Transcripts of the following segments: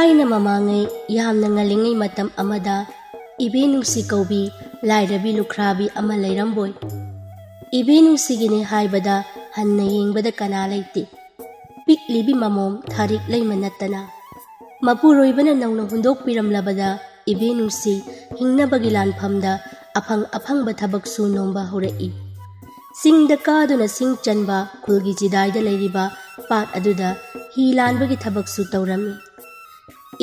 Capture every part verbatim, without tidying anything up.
ꯑꯩꯅ ꯃꯃꯥꯡꯉꯩ ꯌꯥꯝꯅ ꯉꯜꯂꯤꯉꯩ ꯃꯇꯝ ꯑꯃꯗ ꯏꯕꯦ ꯅꯨꯡꯁꯤ ꯀꯧꯕꯤ ꯂꯥꯏꯔꯕꯤ ꯂꯨꯈ꯭ꯔꯥꯕꯤ ꯑꯃ ꯂꯩꯔꯝꯕꯣꯏ꯫ ꯏꯕꯦ ꯅꯨꯡꯁꯤꯒꯤꯅꯤ ꯍꯥꯏꯕꯗ ꯍꯟꯅ ꯌꯦꯡꯕꯗ ꯀꯅꯥ ꯂꯩꯇꯦ꯫ ꯄꯤꯛꯂꯤꯕꯤ ꯃꯃꯣꯝ ꯊꯥꯔꯤꯛ ꯂꯩꯃ ꯅꯠꯇꯅ꯫ ꯃꯄꯨꯔꯣꯏꯕꯅ ꯅꯧꯅ ꯍꯨꯟꯗꯣꯛꯄꯤꯔꯝꯂꯕꯗ ꯏꯕꯦ ꯅꯨꯡꯁꯤ ꯍꯤꯡꯅꯕꯒꯤ ꯂꯥꯟꯐꯝꯗ ꯑꯐꯪ ꯑꯐꯪꯕ ꯊꯕꯛ ꯁꯨ ꯅꯣꯝꯕ ꯍꯧꯔꯛꯏ꯫ ꯆꯤꯡꯗ ꯀꯥꯗꯨꯅ ꯁꯤꯡ ꯆꯟꯕ, ꯈꯨꯜꯒꯤ ꯆꯤꯗꯥꯏꯗ ꯂꯩꯔꯤꯕ ꯄꯥꯠ ꯑꯗꯨꯗ ꯍꯤ ꯂꯥꯟꯕꯒꯤ ꯊꯕꯛꯁꯨ ꯇꯧꯔꯝꯃꯤ꯫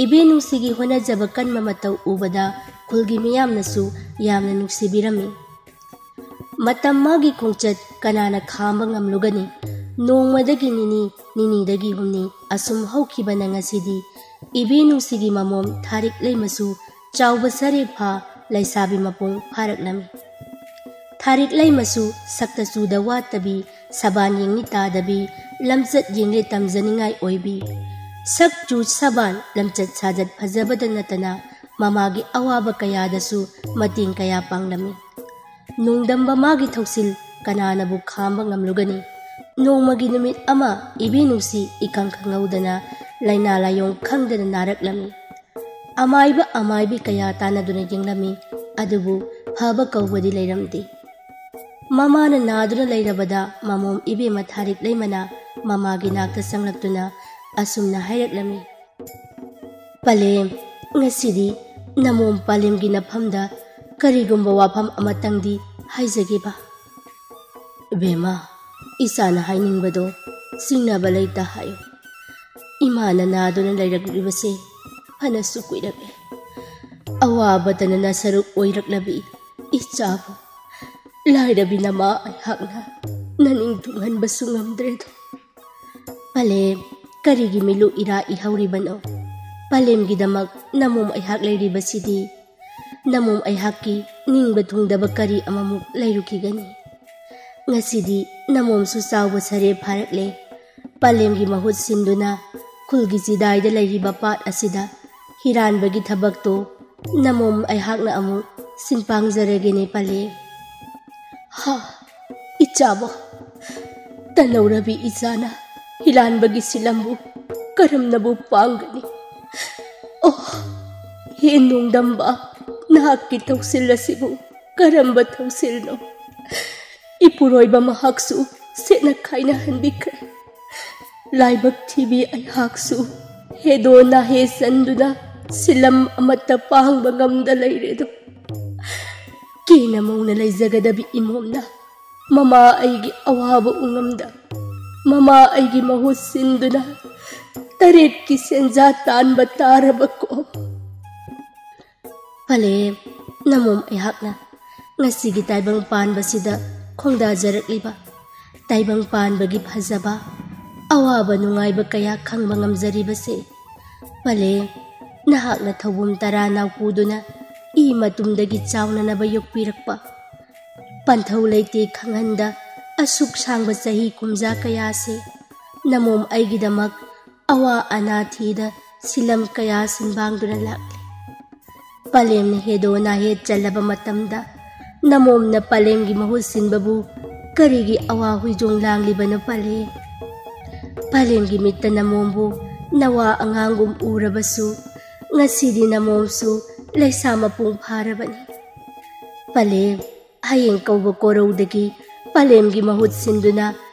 ꯏꯕꯦ ꯅꯨꯡꯁꯤꯒꯤ ꯍꯣꯠꯅꯖꯕ ꯀꯟꯕ ꯃꯇꯧ ꯎꯕꯗ ꯈꯨꯜꯒꯤ ꯃꯤꯌꯥꯝꯅꯁꯨ ꯌꯥꯝꯅ ꯅꯨꯡꯁꯤꯕꯤꯔꯝꯃꯤ꯫ ꯃꯇꯝ ꯃꯥꯒꯤ ꯈꯣꯡꯆꯠ ꯀꯅꯥꯅ ꯈꯥꯝꯕ ꯉꯝꯂꯨꯒꯅꯤ? ꯅꯣꯡꯃꯗꯒꯤ ꯅꯤꯅꯤ, ꯅꯤꯅꯤꯗꯒꯤ ꯍꯨꯝꯅꯤ, ꯑꯁꯨꯝ ꯍꯧꯈꯤꯕꯅ ꯉꯁꯤꯗꯤ ꯏꯕꯦ ꯅꯨꯡꯁꯤꯒꯤ ꯃꯃꯣꯝ ꯊꯥꯔꯤꯛ ꯂꯩꯃꯁꯨ ꯆꯥꯎꯕ ꯁꯔꯦ ꯐꯥ, ꯂꯩꯁꯥꯕꯤ ꯃꯄꯨꯡ ꯐꯥꯔꯛꯂꯝꯃꯤ꯫ ꯊꯥꯔꯤꯛ ꯂꯩꯃꯁꯨ ꯁꯛꯇ ꯆꯨꯗ ꯋꯥꯠꯇꯕꯤ, ꯁꯕꯥꯟ ꯌꯦꯡꯅꯤ ꯇꯥꯗꯕꯤ, ꯂꯝꯆꯠ ꯌꯦꯡꯂꯦ ꯇꯝꯖꯅꯤꯡꯉꯥꯏ ꯑꯣꯏꯕꯤ꯫ ꯁꯛ ꯆꯨ ꯁꯕꯥꯟ, ꯂꯝꯆꯠ ꯁꯥꯖꯠ ꯐꯖꯕꯗ ꯅꯠꯇꯅ ꯃꯃꯥꯒꯤ ꯑꯋꯥꯕ ꯀꯌꯥꯗꯁꯨ ꯃꯇꯦꯡ ꯀꯌꯥ ꯄꯥꯡꯂꯝꯃꯤ꯫ ꯅꯣꯡꯗꯝꯕ ꯃꯥꯒꯤ ꯊꯧꯁꯤꯜ ꯀꯅꯥꯅꯕꯨ ꯈꯥꯝꯕ ꯉꯝꯂꯨꯒꯅꯤ? ꯅꯣꯡꯃꯒꯤ ꯅꯨꯃꯤꯠ ꯑꯃ ꯏꯕꯦ ꯅꯨꯡꯁꯤ ꯏꯈꯪ ꯈꯪꯍꯧꯗꯅ ꯂꯥꯏꯅꯥ ꯂꯥꯏꯌꯣꯡ ꯈꯪꯗꯅ ꯅꯥꯔꯛꯂꯝꯃꯤ꯫ ꯑꯃꯥꯏꯕ ꯑꯃꯥꯏꯕꯤ ꯀꯌꯥ ꯇꯥꯟꯅꯗꯨꯅ ꯌꯦꯡꯂꯝꯃꯤ, ꯑꯗꯨꯕꯨ ꯐꯕ ꯀꯧꯕꯗꯤ ꯂꯩꯔꯝꯗꯦ꯫ ꯃꯃꯥꯅ ꯅꯥꯗꯨꯅ ꯂꯩꯔꯕꯗ ꯃꯃꯣꯝ ꯏꯕꯦꯝꯃ ꯊꯥꯔꯤꯛ ꯂꯩꯃꯅ ꯃꯃꯥꯒꯤ ꯅꯥꯛꯇ ꯆꯪꯂꯛꯇꯨꯅ ꯑꯁꯨꯝꯅ ꯍꯥꯏꯔꯛꯂꯝꯃꯤ, "ꯄꯂꯦꯝ, ꯉꯁꯤꯗꯤ ꯅꯃꯣꯝ ꯄꯂꯦꯝꯒꯤ ꯅꯐꯝꯗ ꯀꯔꯤꯒꯨꯝꯕ ꯋꯥꯐꯝ ꯑꯃꯇꯪꯗꯤ ꯍꯥꯏꯖꯒꯦꯕ꯫ ꯏꯕꯦꯝꯃ, ꯏꯆꯥꯅ ꯍꯥꯏꯅꯤꯡꯕꯗꯣ ꯆꯤꯡꯅꯕ ꯂꯩꯇ ꯍꯥꯏꯌꯨ꯫ ꯏꯃꯥꯅ ꯅꯥꯗꯨꯅ ꯂꯩꯔꯛꯂꯤꯕꯁꯦ ꯐꯅꯁꯨ ꯀꯨꯏꯔꯛꯂꯦ꯫ ꯑꯋꯥꯕꯇꯅ ꯅꯁꯔꯨꯛ ꯑꯣꯏꯔꯛꯂꯕꯤ ꯏꯆꯥꯕꯨ ꯂꯥꯏꯔꯕꯤ ꯅꯃꯥ ꯑꯩꯍꯥꯛꯅ ꯅꯅꯤꯡ ꯊꯨꯡꯍꯟꯕꯁꯨ ꯉꯝꯗ꯭ꯔꯦꯗꯣ꯫ ꯄꯂꯦꯝ, ꯀꯔꯤꯒꯤ ꯃꯤꯂꯨ ꯏꯔꯥ ꯏꯍꯧꯔꯤꯕꯅꯣ? ꯄꯂꯦꯝꯒꯤꯗꯃꯛ ꯅꯃꯣꯝ ꯑꯩꯍꯥꯛ ꯂꯩꯔꯤꯕꯁꯤꯗꯤ꯫ ꯅꯃꯣꯝ ꯑꯩꯍꯥꯛꯀꯤ ꯅꯤꯡꯕ ꯊꯨꯡꯗꯕ ꯀꯔꯤ ꯑꯃꯃꯨꯛ ꯂꯩꯔꯨꯈꯤꯒꯅꯤ? ꯉꯁꯤꯗꯤ ꯅꯃꯣꯝꯁꯨ ꯆꯥꯎꯕ ꯁꯔꯦ ꯐꯥꯔꯛꯂꯦ꯫ ꯄꯂꯦꯝꯒꯤ ꯃꯍꯨꯠ ꯁꯤꯟꯗꯨꯅ ꯈꯨꯜꯒꯤ ꯆꯤꯗꯥꯏꯗ ꯂꯩꯔꯤꯕ ꯄꯥꯠ ꯑꯁꯤꯗ ꯍꯤꯔꯥꯟꯕꯒꯤ ꯊꯕꯛꯇꯣ ꯅꯃꯣꯝ ꯑꯩꯍꯥꯛꯅ ꯑꯃꯨꯛ ꯁꯤꯟ ꯄꯥꯡꯖꯔꯒꯦꯅꯦ ꯄꯂꯦꯝ꯫" "ꯍꯥ, ꯏꯆꯥꯕꯣ, ꯇꯅꯧꯔꯕꯤ ꯏꯆꯥꯅ ꯍꯤꯔꯥꯟꯕꯒꯤ ꯁꯤꯂꯝꯕꯨ ꯀꯔꯝꯅꯕꯨ ꯄꯥꯡꯒꯅꯤ? ꯑꯣ, ꯍꯦ ꯅꯣꯡꯗꯝꯕ, ꯅꯍꯥꯛꯀꯤ ꯊꯧꯁꯤꯜ ꯑꯁꯤꯕꯨ ꯀꯔꯝꯕ ꯊꯧꯁꯤꯜꯅꯣ? ꯏꯄꯨꯔꯣꯏꯕ ꯃꯍꯥꯛꯁꯨ ꯁꯦꯠꯅ ꯈꯥꯏꯅꯍꯟꯕꯤꯈ꯭ꯔꯦ꯫ ꯂꯥꯏꯕꯛ ꯊꯤꯕꯤ ꯑꯩꯍꯥꯛꯁꯨ ꯍꯦꯗꯣ ꯅꯥꯍꯦ ꯆꯟꯗꯨꯅ ꯁꯤꯂꯝ ꯑꯃꯠꯇ ꯄꯥꯡꯕ ꯉꯝꯗ ꯂꯩꯔꯦꯗꯣ꯫ ꯀꯦꯅ ꯃꯧꯅ ꯂꯩꯖꯒꯗꯕꯤ ꯏꯃꯣꯝꯅ ꯃꯃꯥ ꯑꯩꯒꯤ ꯑꯋꯥꯕ ꯎꯉꯝꯗ ꯃꯃꯥ ꯑꯩꯒꯤ ꯃꯍꯨꯠ ꯁꯤꯟꯗꯨꯅ ꯇꯔꯦꯠꯀꯤ ꯁꯦꯟꯖꯥ ꯇꯥꯟꯕ ꯇꯥꯔꯕꯀꯣ꯫ ꯄꯂꯦꯝ, ꯅꯃꯣꯝ ꯑꯩꯍꯥꯛꯅ ꯉꯁꯤꯒꯤ ꯇꯥꯏꯕꯪ ꯄꯥꯟꯕꯁꯤꯗ ꯈꯣꯡꯗꯥꯖꯔꯛꯂꯤꯕ ꯇꯥꯏꯕꯪ ꯄꯥꯟꯕꯒꯤ ꯐꯖꯕ, ꯑꯋꯥꯕ ꯅꯨꯡꯉꯥꯏꯕ ꯀꯌꯥ ꯈꯪꯕ ꯉꯝꯖꯔꯤꯕꯁꯦ, ꯄꯂꯦꯝ, ꯅꯍꯥꯛꯅ ꯊꯧꯕꯨꯝ ꯇꯔꯥ ꯅꯥꯎꯄꯨꯗꯨꯅ ꯏ ꯃꯇꯨꯝꯗꯒꯤ ꯆꯥꯎꯅꯅꯕ ꯌꯣꯛꯄꯤꯔꯛꯄ, ꯄꯟꯊꯧ ꯂꯩꯇꯦ ꯈꯪꯍꯟꯗ ꯑꯁꯨꯛ ꯁꯥꯡꯕ ꯆꯍꯤ ꯀꯨꯝꯖꯥ ꯀꯌꯥꯁꯦ ꯅꯃꯣꯝ ꯑꯩꯒꯤꯗꯃꯛ ꯑꯋꯥ ꯑꯅꯥ ꯊꯤꯗ ꯁꯤꯂꯝ ꯀꯌꯥ ꯁꯤꯟꯕꯥꯡꯗꯨꯅ ꯂꯥꯛꯂꯤ꯫ ꯄꯂꯦꯝꯅ ꯍꯦꯗꯣ ꯅꯥꯍꯦꯠ ꯆꯜꯂꯕ ꯃꯇꯝꯗ ꯅꯃꯣꯝꯅ ꯄꯂꯦꯝꯒꯤ ꯃꯍꯨꯠ ꯁꯤꯟꯕꯕꯨ ꯀꯔꯤꯒꯤ ꯑꯋꯥ ꯍꯨꯏꯖꯣꯡ ꯂꯥꯡꯂꯤꯕꯅꯣ ꯄꯂꯦꯝ? ꯄꯂꯦꯝꯒꯤ ꯃꯤꯠꯇ ꯅꯃꯣꯝꯕꯨ ꯅꯋꯥ ꯑꯉꯥꯡꯒꯨꯝ ꯎꯔꯕꯁꯨ ꯉꯁꯤꯗꯤ ꯅꯃꯣꯝꯁꯨ ꯂꯩꯁꯥ ꯃꯄꯨꯡ ꯐꯥꯔꯕꯅꯤ꯫ ꯄꯂꯦꯝ, ꯍꯌꯦꯡ ꯀꯧꯕ ꯀꯣꯔꯧꯗꯒꯤ ꯄꯂꯦꯝꯒꯤ ꯃꯍꯨꯠ ꯁꯤꯟꯗꯨꯅ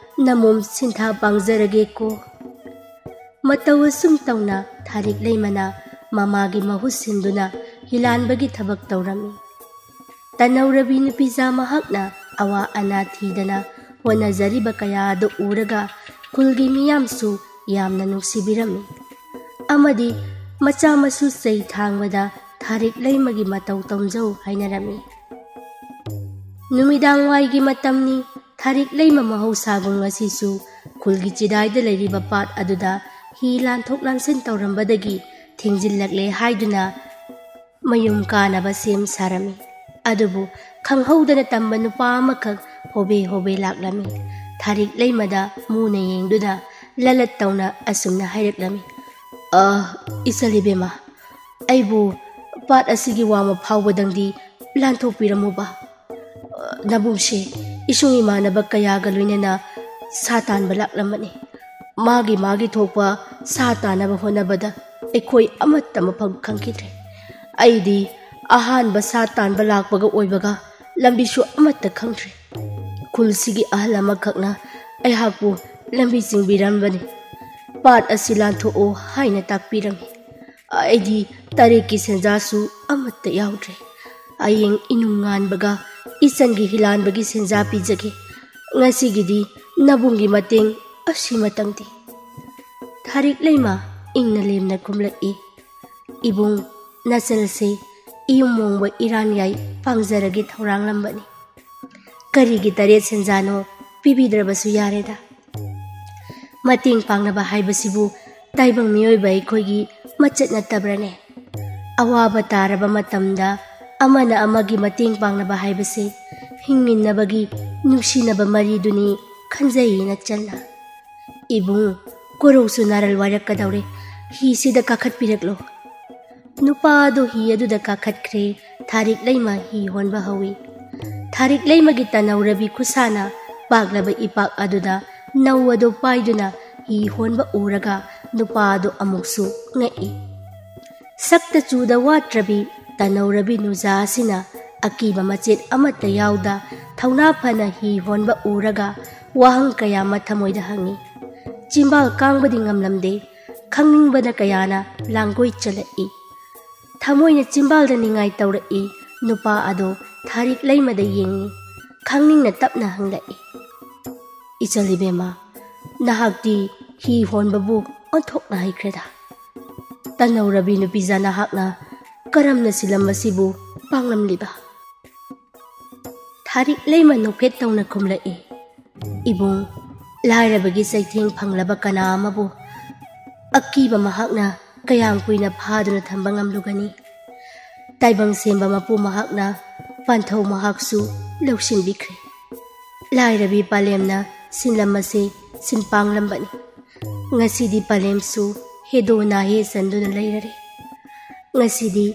ꯅꯃꯣꯝ ꯁꯤꯟꯊꯥ ꯄꯥꯡꯖꯔꯒꯦꯀꯣ꯫ ꯃꯇꯧ ꯑꯁꯨꯝ ꯇꯧꯅ ꯊꯥꯔꯤꯛ ꯂꯩꯃꯅ ꯃꯃꯥꯒꯤ ꯃꯍꯨꯠ ꯁꯤꯟꯗꯨꯅ ꯍꯤꯂꯥꯟꯕꯒꯤ ꯊꯕꯛ ꯇꯧꯔꯝꯃꯤ꯫ ꯇꯅꯧꯔꯕꯤ ꯅꯨꯄꯤꯖꯥ ꯃꯍꯥꯛꯅ ꯑꯋꯥ ꯑꯅꯥ ꯊꯤꯗꯅ ꯍꯣꯠꯅꯖꯔꯤꯕ ꯀꯌꯥ ꯑꯗꯨ ꯎꯔꯒ ꯈꯨꯜꯒꯤ ꯃꯤꯌꯥꯝꯁꯨ ꯌꯥꯝꯅ ꯅꯨꯡꯁꯤꯕꯤꯔꯝꯃꯤ ꯑꯃꯗꯤ ꯃꯆꯥ ꯃꯁꯨ ꯆꯩ ꯊꯥꯡꯕꯗ ꯊꯥꯔꯤꯛ ꯂꯩꯃꯒꯤ ꯃꯇꯧ ꯇꯝꯖꯧ ꯍꯥꯏꯅꯔꯝꯃꯤ꯫ ꯅꯨꯃꯤꯗꯥꯡ ꯋꯥꯏꯒꯤ ꯃꯇꯝꯅꯤ꯫ ꯊꯥꯔꯤꯛ ꯂꯩꯃ ꯃꯍꯧꯁꯥꯒꯨꯝ ꯉꯁꯤꯁꯨ ꯈꯨꯜꯒꯤ ꯆꯤꯗꯥꯏꯗ ꯂꯩꯔꯤꯕ ꯄꯥꯠ ꯑꯗꯨꯗ ꯍꯤ ꯂꯥꯟꯊꯣꯛ ꯂꯥꯟꯁꯤꯟ ꯇꯧꯔꯝꯕꯗꯒꯤ ꯊꯦꯡꯖꯤꯜꯂꯛꯂꯦ ꯍꯥꯏꯗꯨꯅ ꯃꯌꯨꯝ ꯀꯥꯅꯕ ꯁꯦꯝ ꯁꯥꯔꯝꯃꯤ꯫ ꯑꯗꯨꯕꯨ ꯈꯪꯍꯧꯗꯅ ꯇꯝꯕ ꯅꯨꯄꯥ ꯑꯃꯈꯛ ꯍꯣꯕꯦ ꯍꯣꯕꯦ ꯂꯥꯛꯂꯝꯃꯤ꯫ ꯊꯥꯔꯤꯛ ꯂꯩꯃꯗ ꯃꯨꯅ ꯌꯦꯡꯗꯨꯅ ꯂꯂꯠ ꯇꯧꯅ ꯑꯁꯨꯝꯅ ꯍꯥꯏꯔꯛꯂꯝꯃꯤ, "ꯑ, ꯏꯆꯜ ꯏꯕꯦꯝꯃ, ꯑꯩꯕꯨ ꯄꯥꯠ ꯑꯁꯤꯒꯤ ꯋꯥꯡꯃ ꯐꯥꯎꯕꯗꯪꯗꯤ ꯂꯥꯟꯊꯣꯛꯄꯤꯔꯝꯃꯨꯕ꯫ ꯅꯕꯨꯡꯁꯦ ꯏꯁꯨꯡ ꯏꯃꯥꯟꯅꯕ ꯀꯌꯥꯒ ꯂꯣꯏꯅꯅ ꯁꯥ ꯇꯥꯟꯕ ꯂꯥꯛꯂꯝꯕꯅꯤ꯫ ꯃꯥꯒꯤ ꯃꯥꯒꯤ ꯊꯣꯛꯄ ꯁꯥ ꯇꯥꯟꯅꯕ ꯍꯣꯠꯅꯕꯗ ꯑꯩꯈꯣꯏ ꯑꯃꯠꯇ ꯃꯐꯝ ꯈꯪꯈꯤꯗ꯭ꯔꯦ꯫ ꯑꯩꯗꯤ ꯑꯍꯥꯟꯕ ꯁꯥ ꯇꯥꯟꯕ ꯂꯥꯛꯄꯒ ꯑꯣꯏꯕꯒ ꯂꯝꯕꯤꯁꯨ ꯑꯃꯠꯇ ꯈꯪꯗ꯭ꯔꯦ꯫ ꯈꯨꯜꯁꯤꯒꯤ ꯑꯍꯜ ꯑꯃꯈꯛꯅ ꯑꯩꯍꯥꯛꯄꯨ ꯂꯝꯕꯤ ꯆꯤꯡꯕꯤꯔꯝꯕꯅꯤ꯫ "ꯄꯥꯠ ꯑꯁꯤ ꯂꯥꯟꯊꯣꯛꯑꯣ" ꯍꯥꯏꯅ ꯇꯥꯛꯄꯤꯔꯝꯃꯤ꯫ ꯑꯩꯗꯤ ꯇꯔꯦꯠꯀꯤ ꯁꯦꯟꯖꯥꯁꯨ ꯑꯃꯠꯇ ꯌꯥꯎꯗ꯭ꯔꯦ꯫ ꯍꯌꯦꯡ ꯏꯅꯨꯡ ꯉꯥꯟꯕꯒ ꯏꯆꯟꯒꯤ ꯍꯤꯂꯥꯟꯕꯒꯤ ꯁꯦꯟꯖꯥ ꯄꯤꯖꯒꯦ꯫ ꯉꯁꯤꯒꯤꯗꯤ ꯅꯕꯨꯡꯒꯤ ꯃꯇꯦꯡ ꯑꯁꯤꯃꯇꯪꯗꯤ꯫ ꯊꯥꯔꯤꯛ ꯂꯩꯃ ꯏꯪꯅ ꯂꯦꯝꯅ ꯈꯨꯝꯂꯛꯏ, "ꯏꯕꯨꯡ, ꯅꯆꯜꯁꯦ ꯏꯌꯨꯝ ꯃꯣꯡꯕ ꯏꯔꯥꯟ ꯌꯥꯏ ꯄꯥꯡꯖꯔꯒꯦ ꯊꯧꯔꯥꯡꯂꯝꯕꯅꯤ꯫ ꯀꯔꯤꯒꯤ ꯇꯔꯦꯠ ꯁꯦꯟꯖꯥꯅꯣ, ꯄꯤꯕꯤꯗ꯭ꯔꯕꯁꯨ ꯌꯥꯔꯦꯗ꯫ ꯃꯇꯦꯡ ꯄꯥꯡꯅꯕ ꯍꯥꯏꯕꯁꯤꯕꯨ ꯇꯥꯏꯕꯪ ꯃꯤꯑꯣꯏꯕ ꯑꯩꯈꯣꯏꯒꯤ ꯃꯆꯠ ꯅꯠꯇꯕ꯭ꯔꯅꯦ? ꯑꯋꯥꯕ ꯇꯥꯔꯕ ꯃꯇꯝꯗ ꯑꯃꯅ ꯑꯃꯒꯤ ꯃꯇꯦꯡ ꯄꯥꯡꯅꯕ ꯍꯥꯏꯕꯁꯦ ꯍꯤꯡꯃꯤꯟꯅꯕꯒꯤ ꯅꯨꯡꯁꯤꯅꯕ ꯃꯔꯤꯗꯨꯅꯤ ꯈꯟꯖꯩ ꯅꯆꯜꯅ꯫ ꯏꯕꯨꯡ, ꯀꯣꯔꯧꯁꯨ ꯅꯥꯔꯜ ꯋꯥꯏꯔꯛꯀꯗꯧꯔꯦ꯫ ꯍꯤꯁꯤꯗ ꯀꯥꯈꯠꯄꯤꯔꯛꯂꯣ꯫" ꯅꯨꯄꯥ ꯑꯗꯨ ꯍꯤ ꯑꯗꯨꯗ ꯀꯥꯈꯠꯈ꯭ꯔꯦ꯫ ꯊꯥꯔꯤꯛ ꯂꯩꯃ ꯍꯤ ꯍꯣꯟꯕ ꯍꯧꯏ꯫ ꯊꯥꯔꯤꯛ ꯂꯩꯃꯒꯤ ꯇꯅꯧꯔꯕꯤ ꯈꯨꯁꯥꯅ ꯄꯥꯛꯂꯕ ꯏꯄꯥꯛ ꯑꯗꯨꯗ ꯅꯧ ꯑꯗꯨ ꯄꯥꯏꯗꯨꯅ ꯍꯤ ꯍꯣꯟꯕ ꯎꯔꯒ ꯅꯨꯄꯥ ꯑꯗꯨ ꯑꯃꯨꯛꯁꯨ ꯉꯛꯏ꯫ ꯁꯛꯇ ꯆꯨꯗ ꯋꯥꯠꯇ꯭ꯔꯕꯤ ꯇꯅꯧꯔꯕꯤ ꯅꯨꯖꯥ ꯑꯁꯤꯅ ꯑꯀꯤꯕ ꯃꯆꯦꯠ ꯑꯃꯠꯇ ꯌꯥꯎꯗ ꯊꯧꯅꯥ ꯐꯅ ꯍꯤ ꯍꯣꯟꯕ ꯎꯔꯒ ꯋꯥꯍꯪ ꯀꯌꯥ ꯑꯃ ꯊꯃꯣꯏꯗ ꯍꯪꯉꯤ꯫ ꯆꯤꯝꯕꯥꯜ ꯀꯥꯡꯕꯗꯤ ꯉꯝꯂꯝꯗꯦ꯫ ꯈꯪꯅꯤꯡꯕꯅ ꯀꯌꯥꯅ ꯂꯥꯡꯒꯣꯏ ꯆꯜꯂꯛꯏ꯫ ꯊꯃꯣꯏꯅ ꯆꯤꯝꯕꯥꯜꯗ ꯅꯤꯡꯉꯥꯏ ꯇꯧꯔꯛꯏ꯫ ꯅꯨꯄꯥ ꯑꯗꯣ ꯊꯥꯔꯤꯛ ꯂꯩꯃꯗ ꯌꯦꯡꯉꯤ꯫ ꯈꯪꯅꯤꯡꯅ ꯇꯞꯅ ꯍꯪꯂꯛꯏ, "ꯏꯆꯜ ꯏꯕꯦꯝꯃ, ꯅꯍꯥꯛꯇꯤ ꯍꯤ ꯍꯣꯟꯕꯕꯨ ꯑꯣꯟꯊꯣꯛꯅ ꯍꯩꯈ꯭ꯔꯦꯗ꯫ ꯇꯅꯧꯔꯕꯤ ꯅꯨꯄꯤꯖꯥ ꯅꯍꯥꯛꯅ ꯀꯔꯝꯅ ꯁꯤꯂꯝ ꯑꯁꯤꯕꯨ ꯄꯥꯡꯂꯝꯂꯤꯕ?" ꯊꯥꯔꯤꯛ ꯂꯩꯃ ꯅꯣꯛꯐꯦꯠ ꯇꯧꯅ ꯈꯨꯝꯂꯛꯏ, "ꯏꯕꯨꯡ, ꯂꯥꯏꯔꯕꯒꯤ ꯆꯩꯊꯦꯡ ꯐꯪꯂꯕ ꯀꯅꯥ ꯑꯃꯕꯨ ꯑꯀꯤꯕ ꯃꯍꯥꯛꯅ ꯀꯌꯥꯝ ꯀꯨꯏꯅ ꯐꯥꯗꯨꯅ ꯊꯝꯕ ꯉꯝꯂꯨꯒꯅꯤ? ꯇꯥꯏꯕꯪ ꯁꯦꯝꯕ ꯃꯄꯨ ꯃꯍꯥꯛꯅ ꯄꯥꯟꯊꯧ ꯃꯍꯥꯛꯁꯨ ꯂꯧꯁꯤꯟꯕꯤꯈ꯭ꯔꯦ꯫ ꯂꯥꯏꯔꯕꯤ ꯄꯥꯂꯦꯝꯅ ꯁꯤꯟꯂꯝ ꯑꯁꯤ ꯁꯤꯟ ꯄꯥꯡꯂꯝꯕꯅꯤ꯫ ꯉꯁꯤꯗꯤ ꯄꯥꯂꯦꯝꯁꯨ ꯍꯦꯗꯣ ꯅꯥꯍꯦ ꯆꯟꯗꯨꯅ ꯂꯩꯔꯔꯦ꯫ ꯉꯁꯤꯗꯤ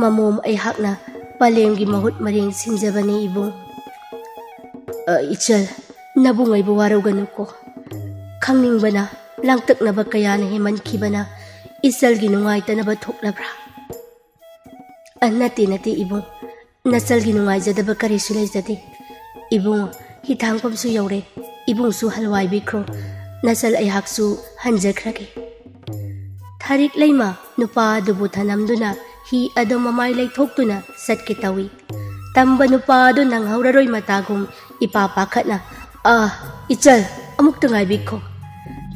ꯃꯃꯣꯝ ꯑꯩꯍꯥꯛꯅ ꯄꯥꯂꯦꯝꯒꯤ ꯃꯍꯨꯠ ꯃꯔꯦꯡ ꯁꯤꯟꯖꯕꯅꯤ ꯏꯕꯨꯡ꯫" "ꯑ, ꯏꯆꯜ, ꯅꯕꯨꯡ ꯑꯩꯕꯨ ꯋꯥꯔꯧꯒꯅꯨꯀꯣ꯫ ꯈꯪꯅꯤꯡꯕꯅ, ꯂꯥꯡꯇꯛꯅꯕ ꯀꯌꯥꯅ ꯍꯦꯟꯃꯟꯈꯤꯕꯅ "ꯏꯆꯜꯒꯤ ꯅꯨꯡꯉꯥꯏꯇꯅꯕ ꯊꯣꯛꯂꯕ꯭ꯔꯥ?" "ꯑ, ꯅꯠꯇꯦ, ꯅꯠꯇꯦ, ꯏꯕꯨꯡ꯫ ꯅꯆꯜꯒꯤ ꯅꯨꯡꯉꯥꯏꯖꯗꯕ ꯀꯔꯤꯁꯨ ꯂꯩꯖꯗꯦ꯫ ꯏꯕꯨꯡ, ꯍꯤꯊꯥꯡꯐꯝꯁꯨ ꯌꯧꯔꯦ꯫ ꯏꯕꯨꯡꯁꯨ ꯍꯜꯋꯥꯏꯕꯤꯈ꯭ꯔꯣ꯫ ꯅꯆꯜ ꯑꯩꯍꯥꯛꯁꯨ ꯍꯟꯖꯈ꯭ꯔꯒꯦ꯫" ꯊꯥꯔꯤꯛ ꯂꯩꯃ ꯅꯨꯄꯥ ꯑꯗꯨꯕꯨ ꯊꯅꯝꯗꯨꯅ ꯍꯤ ꯑꯗꯨ ꯃꯃꯥꯏ ꯂꯩꯊꯣꯛꯇꯨꯅ ꯆꯠꯀꯦ ꯇꯧꯏ꯫ ꯇꯝꯕ ꯅꯨꯄꯥ ꯑꯗꯨ ꯅꯪꯍꯧꯔꯔꯣꯏ ꯃꯇꯥꯒꯨꯝ ꯏꯄꯥ ꯄꯥꯈꯠꯅ, "ꯑ, ꯏꯆꯜ, ꯑꯃꯨꯛꯇ ꯉꯥꯏꯕꯤꯈꯣ꯫"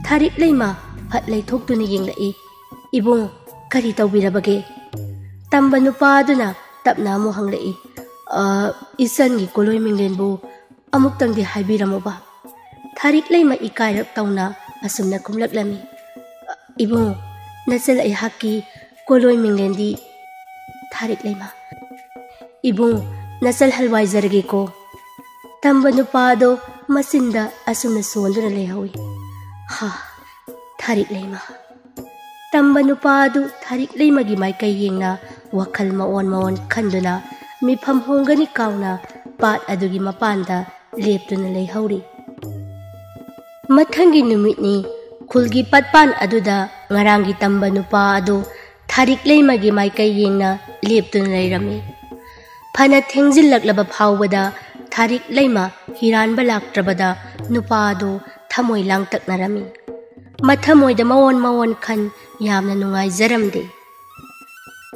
ꯊꯥꯔꯤꯛ ꯂꯩꯃ ꯐꯠ ꯂꯩꯊꯣꯛꯇꯨꯅ ꯌꯦꯡꯂꯛꯏ꯫ "ꯏꯕꯨꯡ, ꯀꯔꯤ ꯇꯧꯕꯤꯔꯕꯒꯦ?" ꯇꯝꯕ ꯅꯨꯄꯥ ꯑꯗꯨꯅ ꯇꯞꯅ ꯑꯃꯨꯛ ꯍꯪꯂꯛꯏ꯫ "ꯑ, ꯏꯆꯟꯒꯤ ꯀꯣꯂꯣꯏ ꯃꯤꯡꯂꯦꯟꯕꯨ ꯑꯃꯨꯛꯇꯪꯗꯤ ꯍꯥꯏꯕꯤꯔꯝꯃꯨꯕ꯫" ꯊꯥꯔꯤꯛ ꯂꯩꯃ ꯏꯀꯥꯏꯔꯞ ꯇꯧꯅ ꯑꯁꯨꯝꯅ ꯈꯨꯝꯂꯛꯂꯝꯃꯤ, "ꯏꯕꯨꯡ, ꯅꯆꯜ ꯑꯩꯍꯥꯛꯀꯤ ꯀꯣꯂꯣꯏ ꯃꯤꯡꯂꯦꯟꯗꯤ ꯊꯥꯔꯤꯛ ꯂꯩꯃ꯫" "ꯏꯕꯨꯡ, ꯅꯆꯜ ꯍꯜꯋꯥꯏꯖꯔꯒꯦꯀꯣ꯫" ꯇꯝꯕ ꯅꯨꯄꯥ ꯑꯗꯣ ꯃꯆꯤꯟꯗ ꯑꯁꯨꯝꯅ ꯁꯣꯟꯗꯨꯅ ꯂꯩꯍꯧꯏ꯫ ꯍꯥ, ꯊꯥꯔꯤꯛ ꯂꯩꯃ꯫ ꯇꯝꯕ ꯅꯨꯄꯥ ꯑꯗꯨ ꯊꯥꯔꯤꯛ ꯂꯩꯃꯒꯤ ꯃꯥꯏꯀꯩ ꯌꯦꯡꯅ ꯋꯥꯈꯜ ꯃꯑꯣꯟ ꯃꯑꯣꯟ ꯈꯟꯗꯨꯅ ꯃꯤꯐꯝ ꯍꯣꯡꯒꯅꯤ ꯀꯥꯎꯅ ꯄꯥꯠ ꯑꯗꯨꯒꯤ ꯃꯄꯥꯟꯗ ꯂꯦꯞꯇꯨꯅ ꯂꯩꯍꯧꯔꯤ꯫ ꯃꯊꯪꯒꯤ ꯅꯨꯃꯤꯠꯅꯤ꯫ ꯈꯨꯜꯒꯤ ꯄꯥꯠꯄꯥꯟ ꯑꯗꯨꯗ ꯉꯔꯥꯡꯒꯤ ꯇꯝꯕ ꯅꯨꯄꯥ ꯑꯗꯨ ꯊꯥꯔꯤꯛ ꯂꯩꯃꯒꯤ ꯃꯥꯏꯀꯩ ꯌꯦꯡꯅ ꯂꯦꯞꯇꯨꯅ ꯂꯩꯔꯝꯃꯤ꯫ ꯐꯅ ꯊꯦꯡꯖꯤꯜꯂꯛꯂꯕ ꯐꯥꯎꯕꯗ ꯊꯥꯔꯤꯛ ꯂꯩꯃ ꯍꯤꯔꯥꯟꯕ ꯂꯥꯛꯇ꯭ꯔꯕꯗ ꯅꯨꯄꯥ ꯑꯗꯨ ꯊꯃꯣꯏ ꯂꯥꯡꯇꯛꯅꯔꯝꯃꯤ꯫ ꯃꯊꯃꯣꯏꯗ ꯃꯑꯣꯟ ꯃꯑꯣꯟ ꯈꯟ ꯌꯥꯝꯅ ꯅꯨꯡꯉꯥꯏꯖꯔꯝꯗꯦ꯫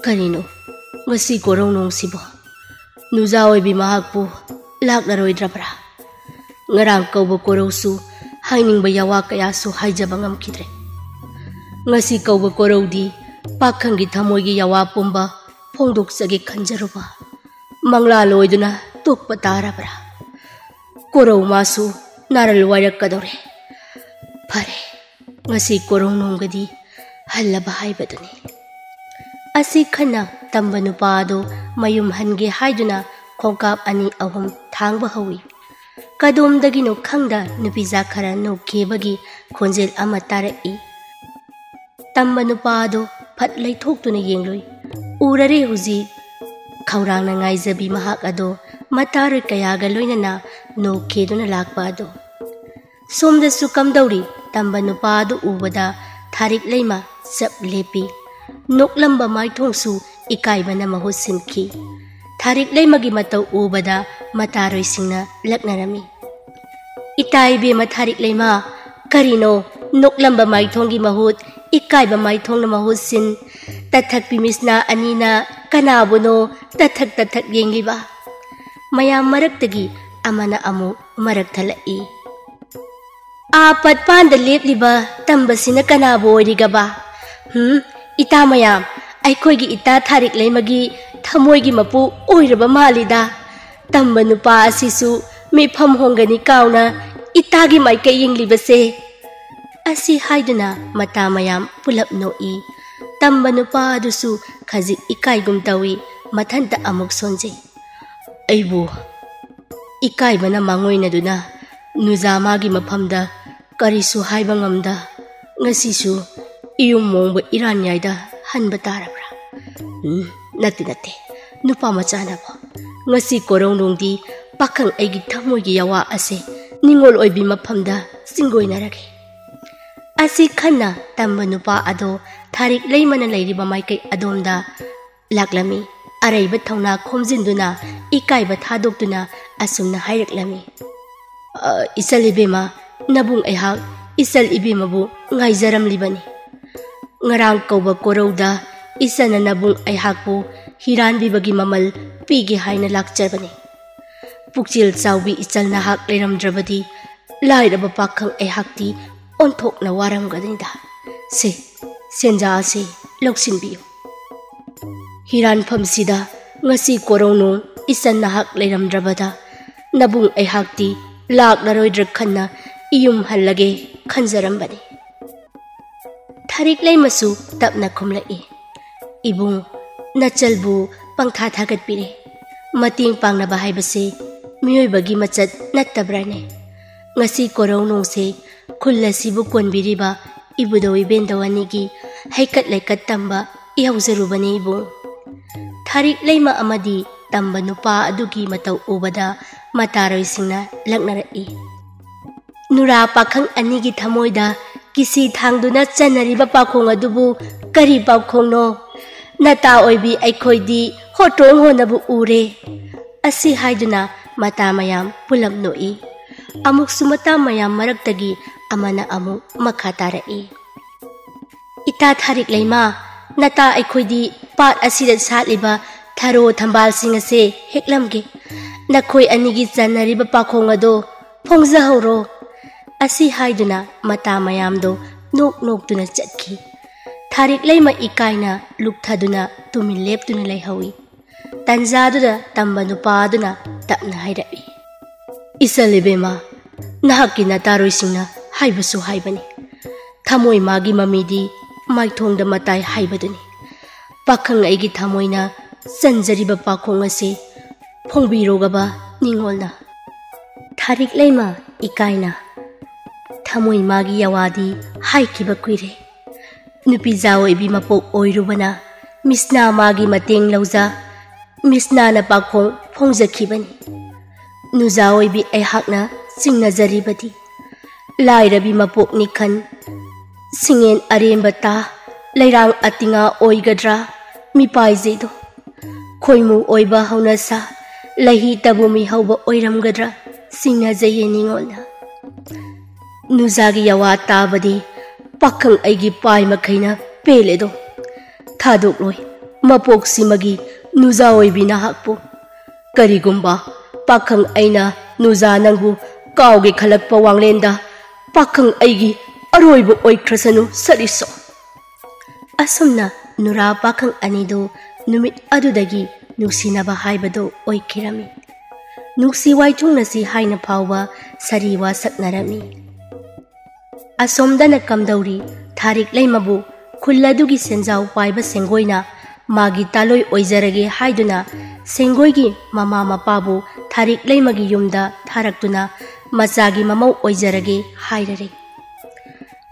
ꯀꯔꯤꯅꯣ ꯉꯁꯤ ꯀꯣꯔꯧ ꯅꯣꯡꯁꯤꯕꯣ? ꯅꯨꯖꯥ ꯑꯣꯏꯕꯤ ꯃꯍꯥꯛꯄꯨ ꯂꯥꯛꯂꯔꯣꯏꯗ꯭ꯔꯕ꯭ꯔꯥ? ꯉꯔꯥꯡ ꯀꯧꯕ ꯀꯣꯔꯧꯁꯨ ꯍꯥꯏꯅꯤꯡꯕ ꯌꯥꯋꯥ ꯀꯌꯥꯁꯨ ꯍꯥꯏꯖꯕ ꯉꯝꯈꯤꯗ꯭ꯔꯦ꯫ ꯉꯁꯤ ꯀꯧꯕ ꯀꯣꯔꯧꯗꯤ ꯄꯥꯈꯪꯒꯤ ꯊꯃꯣꯏꯒꯤ ꯌꯥꯋꯥ ꯄꯨꯝꯕ ꯐꯣꯡꯗꯣꯛꯆꯒꯦ ꯈꯟꯖꯔꯨꯕ꯫ ꯃꯪꯂꯥ ꯂꯣꯏꯗꯨꯅ ꯇꯣꯛꯄ ꯇꯥꯔꯕ꯭ꯔꯥ? ꯀꯣꯔꯧ ꯃꯥꯁꯨ ꯅꯥꯔꯜ ꯋꯥꯏꯔꯛꯀꯗꯧꯔꯦ꯫ ꯐꯔꯦ, ꯉꯁꯤ ꯀꯣꯔꯧ ꯅꯣꯡꯒꯗꯤ ꯍꯜꯂꯕ ꯍꯥꯏꯕꯗꯨꯅꯤ꯫ ꯑꯁꯤ ꯈꯟꯅ ꯇꯝꯕ ꯅꯨꯄꯥ ꯑꯗꯨ ꯃꯌꯨꯝ ꯍꯟꯒꯦ ꯍꯥꯏꯗꯨꯅ ꯈꯣꯡꯀꯥꯞ ꯑꯅꯤ ꯑꯍꯨꯝ ꯊꯥꯡꯕ ꯍꯧꯏ꯫ ꯀꯗꯣꯝꯗꯒꯤꯅꯣ ꯈꯪꯗ ꯅꯨꯄꯤꯖꯥ ꯈꯔ ꯅꯣꯛꯈꯤꯕꯒꯤ ꯈꯣꯟꯖꯦꯜ ꯑꯃ ꯇꯥꯔꯛꯏ꯫ ꯇꯝꯕ ꯅꯨꯄꯥ ꯑꯗꯨ ꯐꯠ ꯂꯩꯊꯣꯛꯇꯨꯅ ꯌꯦꯡꯂꯨꯏ꯫ ꯎꯔꯔꯦ ꯍꯧꯖꯤꯛ ꯈꯧꯔꯥꯡꯅ ꯉꯥꯏꯖꯕꯤ ꯃꯍꯥꯛ ꯑꯗꯣ ꯃꯇꯥꯔꯣꯏ ꯀꯌꯥꯒ ꯂꯣꯏꯅꯅ ꯅꯣꯛꯈꯤꯗꯨꯅ ꯂꯥꯛꯄ ꯑꯗꯣ꯫ ꯁꯣꯝꯗꯁꯨ ꯀꯝꯗꯧꯔꯤ? ꯇꯝꯕ ꯅꯨꯄꯥ ꯑꯗꯨ ꯎꯕꯗ ꯊꯥꯔꯤꯛ ꯂꯩꯃ ꯆꯞ ꯂꯦꯞꯄꯤ꯫ ꯅꯣꯛꯂꯝꯕ ꯃꯥꯏꯊꯣꯡꯁꯨ ꯏꯀꯥꯏꯕꯅ ꯃꯍꯨꯠ ꯁꯤꯟꯈꯤ꯫ ꯊꯥꯔꯤꯛ ꯂꯩꯃꯒꯤ ꯃꯇꯧ ꯎꯕꯗ ꯃꯇꯥꯔꯣꯏꯁꯤꯡꯅ ꯂꯛꯅꯔꯝꯃꯤ꯫ "ꯏꯇꯥ ꯏꯕꯦꯝꯃ ꯊꯥꯔꯤꯛ ꯂꯩꯃ, ꯀꯔꯤꯅꯣ ꯅꯣꯛꯂꯝꯕ ꯃꯥꯏꯊꯣꯡꯒꯤ ꯃꯍꯨꯠ ꯏꯀꯥꯏꯕ ꯃꯥꯏꯊꯣꯡꯅ ꯃꯍꯨꯠ ꯁꯤꯟ? ꯇꯊꯛꯄꯤ ꯃꯤꯁꯅꯥ ꯑꯅꯤꯅ ꯀꯅꯥꯕꯨꯅꯣ ꯇꯊꯛ ꯇꯊꯛ ꯌꯦꯡꯂꯤꯕ?" ꯃꯌꯥꯝ ꯃꯔꯛꯇꯒꯤ ꯑꯃꯅ ꯑꯃꯨꯛ ꯃꯔꯛ ꯊꯠꯂꯛꯏ꯫ "ꯑꯥ ꯄꯠꯄꯥꯟꯗ ꯂꯦꯞꯂꯤꯕ ꯇꯝꯕꯁꯤꯅ ꯀꯅꯥꯕꯨ ꯑꯣꯏꯔꯤꯒꯕ? ꯍꯨꯝ, ꯏꯇꯥ ꯃꯌꯥꯝ, ꯑꯩꯈꯣꯏꯒꯤ ꯏꯇꯥ ꯊꯥꯔꯤꯛ ꯂꯩꯃꯒꯤ ꯊꯃꯣꯏꯒꯤ ꯃꯄꯨ ꯑꯣꯏꯔꯕ ꯃꯥꯜꯂꯤꯗ꯫ ꯇꯝꯕ ꯅꯨꯄꯥ ꯑꯁꯤꯁꯨ ꯃꯤꯐꯝ ꯍꯣꯡꯒꯅꯤ ꯀꯥꯎꯅ ꯏꯇꯥꯒꯤ ꯃꯥꯏꯀꯩ ꯌꯦꯡꯂꯤꯕꯁꯦ?" ꯑꯁꯤ ꯍꯥꯏꯗꯨꯅ ꯃꯇꯥ ꯃꯌꯥꯝ ꯄꯨꯂꯞ ꯅꯣꯛꯏ꯫ ꯇꯝꯕ ꯅꯨꯄꯥ ꯑꯗꯨꯁꯨ ꯈꯖꯤꯛ ꯏꯀꯥꯏꯒꯨꯝ ꯇꯧꯏ, ꯃꯊꯟꯇ ꯑꯃꯨꯛ ꯁꯣꯟꯖꯩ꯫ "ꯑꯩꯕꯨ ꯏꯀꯥꯏꯕꯅ ꯃꯥꯡꯑꯣꯏꯅꯗꯨꯅ ꯅꯨꯖꯥꯃꯥꯒꯤ ꯃꯐꯝꯗ ꯀꯔꯤꯁꯨ ꯍꯥꯏꯕ ꯉꯝꯗ ꯉꯁꯤꯁꯨ ꯏꯌꯨꯝ ꯃꯣꯡꯕ ꯏꯔꯥꯟꯌꯥꯏꯗ ꯍꯟꯕ ꯇꯥꯔꯕ꯭ꯔꯥ? ꯎꯝ, ꯅꯠꯇꯦ, ꯅꯠꯇꯦ, ꯅꯨꯄꯥ ꯃꯆꯥꯅꯕꯣ꯫ ꯉꯁꯤ ꯀꯣꯔꯧꯅꯨꯡꯗꯤ ꯄꯥꯈꯪ ꯑꯩꯒꯤ ꯊꯃꯣꯏꯒꯤ ꯌꯥꯋꯥ ꯑꯁꯦ ꯅꯤꯡꯉꯣꯜ ꯑꯣꯏꯕꯤ ꯃꯐꯝꯗ ꯆꯤꯡꯒꯣꯏꯅꯔꯒꯦ꯫" ꯑꯁꯤ ꯈꯟꯅ ꯇꯝꯕ ꯅꯨꯄꯥ ꯑꯗꯣ ꯊꯥꯔꯤꯛ ꯂꯩꯃꯅ ꯂꯩꯔꯤꯕ ꯃꯥꯏꯀꯩ ꯑꯗꯣꯝꯗ ꯂꯥꯛꯂꯝꯃꯤ꯫ ꯑꯔꯩꯕ ꯊꯧꯅꯥ ꯈꯣꯝꯖꯤꯟꯗꯨꯅ, ꯏꯀꯥꯏꯕ ꯊꯥꯗꯣꯛꯇꯨꯅ ꯑꯁꯨꯝꯅ ꯍꯥꯏꯔꯛꯂꯝꯃꯤ, "ꯑ, ꯏꯆꯜ ꯏꯕꯦꯝꯃ, ꯅꯕꯨꯡ ꯑꯩꯍꯥꯛ ꯏꯆꯜ ꯏꯕꯦꯝꯃꯕꯨ ꯉꯥꯏꯖꯔꯝꯂꯤꯕꯅꯤ꯫ ꯉꯔꯥꯡ ꯀꯧꯕ ꯀꯣꯔꯧꯗ ꯏꯆꯟꯅ ꯅꯕꯨꯡ ꯑꯩꯍꯥꯛꯄꯨ ꯍꯤꯔꯥꯟꯕꯤꯕꯒꯤ ꯃꯃꯜ ꯄꯤꯒꯦ ꯍꯥꯏꯅ ꯂꯥꯛꯆꯕꯅꯤ꯫ ꯄꯨꯛꯆꯦꯜ ꯆꯥꯎꯕꯤ ꯏꯆꯜ ꯅꯍꯥꯛ ꯂꯩꯔꯝꯗ꯭ꯔꯕꯗꯤ ꯂꯥꯏꯔꯕ ꯄꯥꯈꯪ ꯑꯩꯍꯥꯛꯇꯤ ꯑꯣꯟꯊꯣꯛꯅ ꯋꯥꯔꯝꯒꯅꯤꯗ꯫ ꯁꯦ, ꯁꯦꯟꯖꯥ ꯑꯁꯤ ꯂꯧꯁꯤꯟꯕꯤꯌꯨ꯫ ꯍꯤꯔꯥꯟꯐꯝꯁꯤꯗ ꯉꯁꯤ ꯀꯣꯔꯧꯅꯨꯡ ꯏꯆꯟ ꯅꯍꯥꯛ ꯂꯩꯔꯝꯗ꯭ꯔꯕꯗ ꯅꯕꯨꯡ ꯑꯩꯍꯥꯛꯇꯤ ꯂꯥꯛꯂꯔꯣꯏꯗ꯭ꯔꯥ ꯈꯟꯅ ꯏꯌꯨꯝ ꯍꯜꯂꯒꯦ ꯈꯟꯖꯔꯝꯕꯅꯤ꯫" ꯊꯥꯔꯤꯛ ꯂꯩꯃꯁꯨ ꯇꯞꯅ ꯈꯨꯝꯂꯛꯏ, "ꯏꯕꯨꯡ, ꯅꯆꯜꯕꯨ ꯄꯪꯊꯥ ꯊꯥꯒꯠꯄꯤꯔꯦ꯫ ꯃꯇꯦꯡ ꯄꯥꯡꯅꯕ ꯍꯥꯏꯕꯁꯦ ꯃꯤꯑꯣꯏꯕꯒꯤ ꯃꯆꯠ ꯅꯠꯇꯕ꯭ꯔꯥꯅꯦ? ꯉꯁꯤ ꯀꯣꯔꯧꯅꯨꯡꯁꯦ ꯈꯨꯜ ꯑꯁꯤꯕꯨ ꯀꯣꯟꯕꯤꯔꯤꯕ ꯏꯕꯨꯙꯧ ꯏꯕꯦꯟꯙꯧ ꯑꯅꯤꯒꯤ ꯍꯩꯀꯠ ꯂꯩꯀꯠ ꯇꯝꯕ ꯌꯥꯎꯖꯔꯨꯕꯅꯤ ꯏꯕꯨꯡ꯫" ꯊꯥꯔꯤꯛ ꯂꯩꯃ ꯑꯃꯗꯤ ꯇꯝꯕ ꯅꯨꯄꯥ ꯑꯗꯨꯒꯤ ꯃꯇꯧ ꯎꯕꯗ ꯃꯇꯥꯔꯣꯏꯁꯤꯡꯅ ꯂꯛꯅꯔꯛꯏ꯫ ꯅꯨꯔꯥ ꯄꯥꯈꯪ ꯑꯅꯤꯒꯤ ꯊꯃꯣꯏꯗ "ꯀꯤꯁꯤ ꯊꯥꯡꯗꯨꯅ ꯆꯟꯅꯔꯤꯕ ꯄꯥꯈꯣꯡ ꯑꯗꯨꯕꯨ ꯀꯔꯤ ꯄꯥꯈꯣꯡꯅꯣ? ꯅꯇꯥ ꯑꯣꯏꯕꯤ ꯑꯩꯈꯣꯏꯗꯤ ꯍꯣꯇ꯭ꯔꯣꯡ ꯍꯣꯟꯅꯕꯨ ꯎꯔꯦ"꯫ ꯑꯁꯤ ꯍꯥꯏꯗꯨꯅ ꯃꯇꯥ ꯃꯌꯥꯝ ꯄꯨꯂꯞ ꯅꯣꯛꯏ꯫ ꯑꯃꯨꯛꯁꯨ ꯃꯇꯥ ꯃꯌꯥꯝ ꯃꯔꯛꯇꯒꯤ ꯑꯃꯅ ꯑꯃꯨꯛ ꯃꯈꯥ ꯇꯥꯔꯛꯏ꯫ "ꯏꯇꯥ ꯊꯥꯔꯤꯛ ꯂꯩꯃ, ꯅꯇꯥ ꯑꯩꯈꯣꯏꯗꯤ ꯄꯥꯠ ꯑꯁꯤꯗ ꯁꯥꯠꯂꯤꯕ ꯊꯔꯣ ꯊꯝꯕꯥꯜꯁꯤꯡ ꯑꯁꯦ ꯍꯦꯛꯂꯝꯒꯦ꯫ ꯅꯈꯣꯏ ꯑꯅꯤꯒꯤ ꯆꯟꯅꯔꯤꯕ ꯄꯥꯈꯣꯡ ꯑꯗꯣ ꯐꯣꯡꯖꯍꯧꯔꯣ"꯫ ꯑꯁꯤ ꯍꯥꯏꯗꯨꯅ ꯃꯇꯥ ꯃꯌꯥꯝꯗꯣ ꯅꯣꯛ ꯅꯣꯛꯇꯨꯅ ꯆꯠꯈꯤ꯫ ꯊꯥꯔꯤꯛ ꯂꯩꯃ ꯏꯀꯥꯏꯅ ꯂꯨꯛꯊꯗꯨꯅ ꯇꯨꯃꯤꯟ ꯂꯦꯞꯇꯨꯅ ꯂꯩꯍꯧꯏ꯫ ꯇꯟꯖꯥꯗꯨꯗ ꯇꯝꯕ ꯅꯨꯄꯥ ꯑꯗꯨꯅ ꯇꯞꯅ ꯍꯥꯏꯔꯛꯏ, "ꯏꯆꯜ ꯏꯕꯦꯝꯃ, ꯅꯍꯥꯛꯀꯤ ꯅꯇꯥꯔꯣꯏꯁꯤꯡꯅ ꯍꯥꯏꯕꯁꯨ ꯍꯥꯏꯕꯅꯤ, ꯊꯃꯣꯏ ꯃꯥꯒꯤ ꯃꯃꯤꯗꯤ ꯃꯥꯏꯊꯣꯡꯗ ꯃꯇꯥꯏ ꯍꯥꯏꯕꯗꯨꯅꯤ꯫ ꯄꯥꯈꯪ ꯑꯩꯒꯤ ꯊꯃꯣꯏꯅ ꯆꯟꯖꯔꯤꯕ ꯄꯥꯈꯣꯡ ꯑꯁꯤ ꯐꯣꯡꯕꯤꯔꯣꯒꯕ ꯅꯤꯡꯉꯣꯜꯅ"꯫ ꯊꯥꯔꯤꯛ ꯂꯩꯃ ꯏꯀꯥꯏꯅ, "ꯊꯃꯣꯏ ꯃꯥꯒꯤ ꯌꯥꯋꯥꯗꯤ ꯍꯥꯏꯈꯤꯕ ꯀꯨꯏꯔꯦ꯫ ꯅꯨꯄꯤꯖꯥ ꯑꯣꯏꯕꯤ ꯃꯄꯣꯛ ꯑꯣꯏꯔꯨꯕꯅ ꯃꯤꯁꯅꯥ ꯃꯥꯒꯤ ꯃꯇꯦꯡ ꯂꯧꯖ ꯃꯤꯁꯅꯥꯅ ꯄꯥꯈꯣꯡ ꯐꯣꯡꯖꯈꯤꯕꯅꯤ꯫ ꯅꯨꯖꯥ ꯑꯣꯏꯕꯤ ꯑꯩꯍꯥꯛꯅ ꯆꯤꯡꯅꯖꯔꯤꯕꯗꯤ ꯂꯥꯏꯔꯕꯤ ꯃꯄꯣꯛꯅꯤ ꯈꯟ, ꯁꯤꯡꯉꯦꯟ ꯑꯔꯦꯝꯕ ꯇꯥ, ꯂꯩꯔꯥꯡ ꯑꯇꯤꯉꯥ ꯑꯣꯏꯒꯗ꯭ꯔꯥ ꯃꯤꯄꯥꯏꯖꯩꯗꯣ? ꯈꯣꯏꯃꯨ ꯑꯣꯏꯕ ꯍꯧꯅꯁꯥ, ꯂꯩꯍꯤ ꯇꯕꯨ ꯃꯤ ꯍꯧꯕ ꯑꯣꯏꯔꯝꯒꯗ꯭ꯔꯥ ꯆꯤꯡꯅꯖꯩꯌꯦ ꯅꯤꯡꯉꯣꯜꯅ꯫ ꯅꯨꯖꯥꯒꯤ ꯌꯥꯋꯥ ꯇꯥꯕꯗꯤ ꯄꯥꯈꯪ ꯑꯩꯒꯤ ꯄꯥꯏ ꯃꯈꯩꯅ ꯄꯦꯜꯂꯦꯗꯣ꯫ ꯊꯥꯗꯣꯛꯂꯣꯏ ꯃꯄꯣꯛꯁꯤꯃꯒꯤ ꯅꯨꯖꯥ ꯑꯣꯏꯕꯤ ꯅꯍꯥꯛꯄꯨ꯫ ꯀꯔꯤꯒꯨꯝꯕ ꯄꯥꯈꯪ ꯑꯩꯅ ꯅꯨꯖꯥ ꯅꯪꯕꯨ ꯀꯥꯎꯒꯦ ꯈꯜꯂꯛꯄ ꯋꯥꯡꯂꯦꯟꯗ ꯄꯥꯈꯪ ꯑꯩꯒꯤ ꯑꯔꯣꯏꯕ ꯑꯣꯏꯈ꯭ꯔꯁꯅꯨ ꯁꯔꯤꯁꯣ"꯫ ꯑꯁꯨꯝꯅ ꯅꯨꯔꯥ ꯄꯥꯈꯪ ꯑꯅꯤꯗꯨ ꯅꯨꯃꯤꯠ ꯑꯗꯨꯗꯒꯤ ꯅꯨꯡꯁꯤꯅꯕ ꯍꯥꯏꯕꯗꯨ ꯑꯣꯏꯈꯤꯔꯝꯃꯤ꯫ ꯅꯨꯡꯁꯤ ꯋꯥꯏꯊꯨꯡꯅꯁꯤ ꯍꯥꯏꯅ ꯐꯥꯎꯕ ꯁꯥꯔꯤ ꯋꯥ ꯁꯛꯅꯔꯝꯃꯤ꯫ ꯑꯁꯣꯝꯗꯅ ꯀꯝꯗꯧꯔꯤ? ꯊꯥꯔꯤꯛ ꯂꯩꯃꯕꯨ ꯈꯨꯜ ꯑꯗꯨꯒꯤ ꯁꯦꯟꯖꯥꯎ ꯄꯥꯏꯕ ꯁꯦꯡꯒꯣꯏꯅ ꯃꯥꯒꯤ ꯇꯥꯂꯣꯏ ꯑꯣꯏꯖꯔꯒꯦ ꯍꯥꯏꯗꯨꯅ ꯁꯦꯡꯒꯣꯏꯒꯤ ꯃꯃꯥ ꯃꯄꯥꯕꯨ ꯊꯥꯔꯤꯛ ꯂꯩꯃꯒꯤ ꯌꯨꯝꯗ ꯊꯥꯔꯛꯇꯨꯅ ꯃꯆꯥꯒꯤ ꯃꯃꯧ ꯑꯣꯏꯖꯔꯒꯦ ꯍꯥꯏꯔꯔꯦ꯫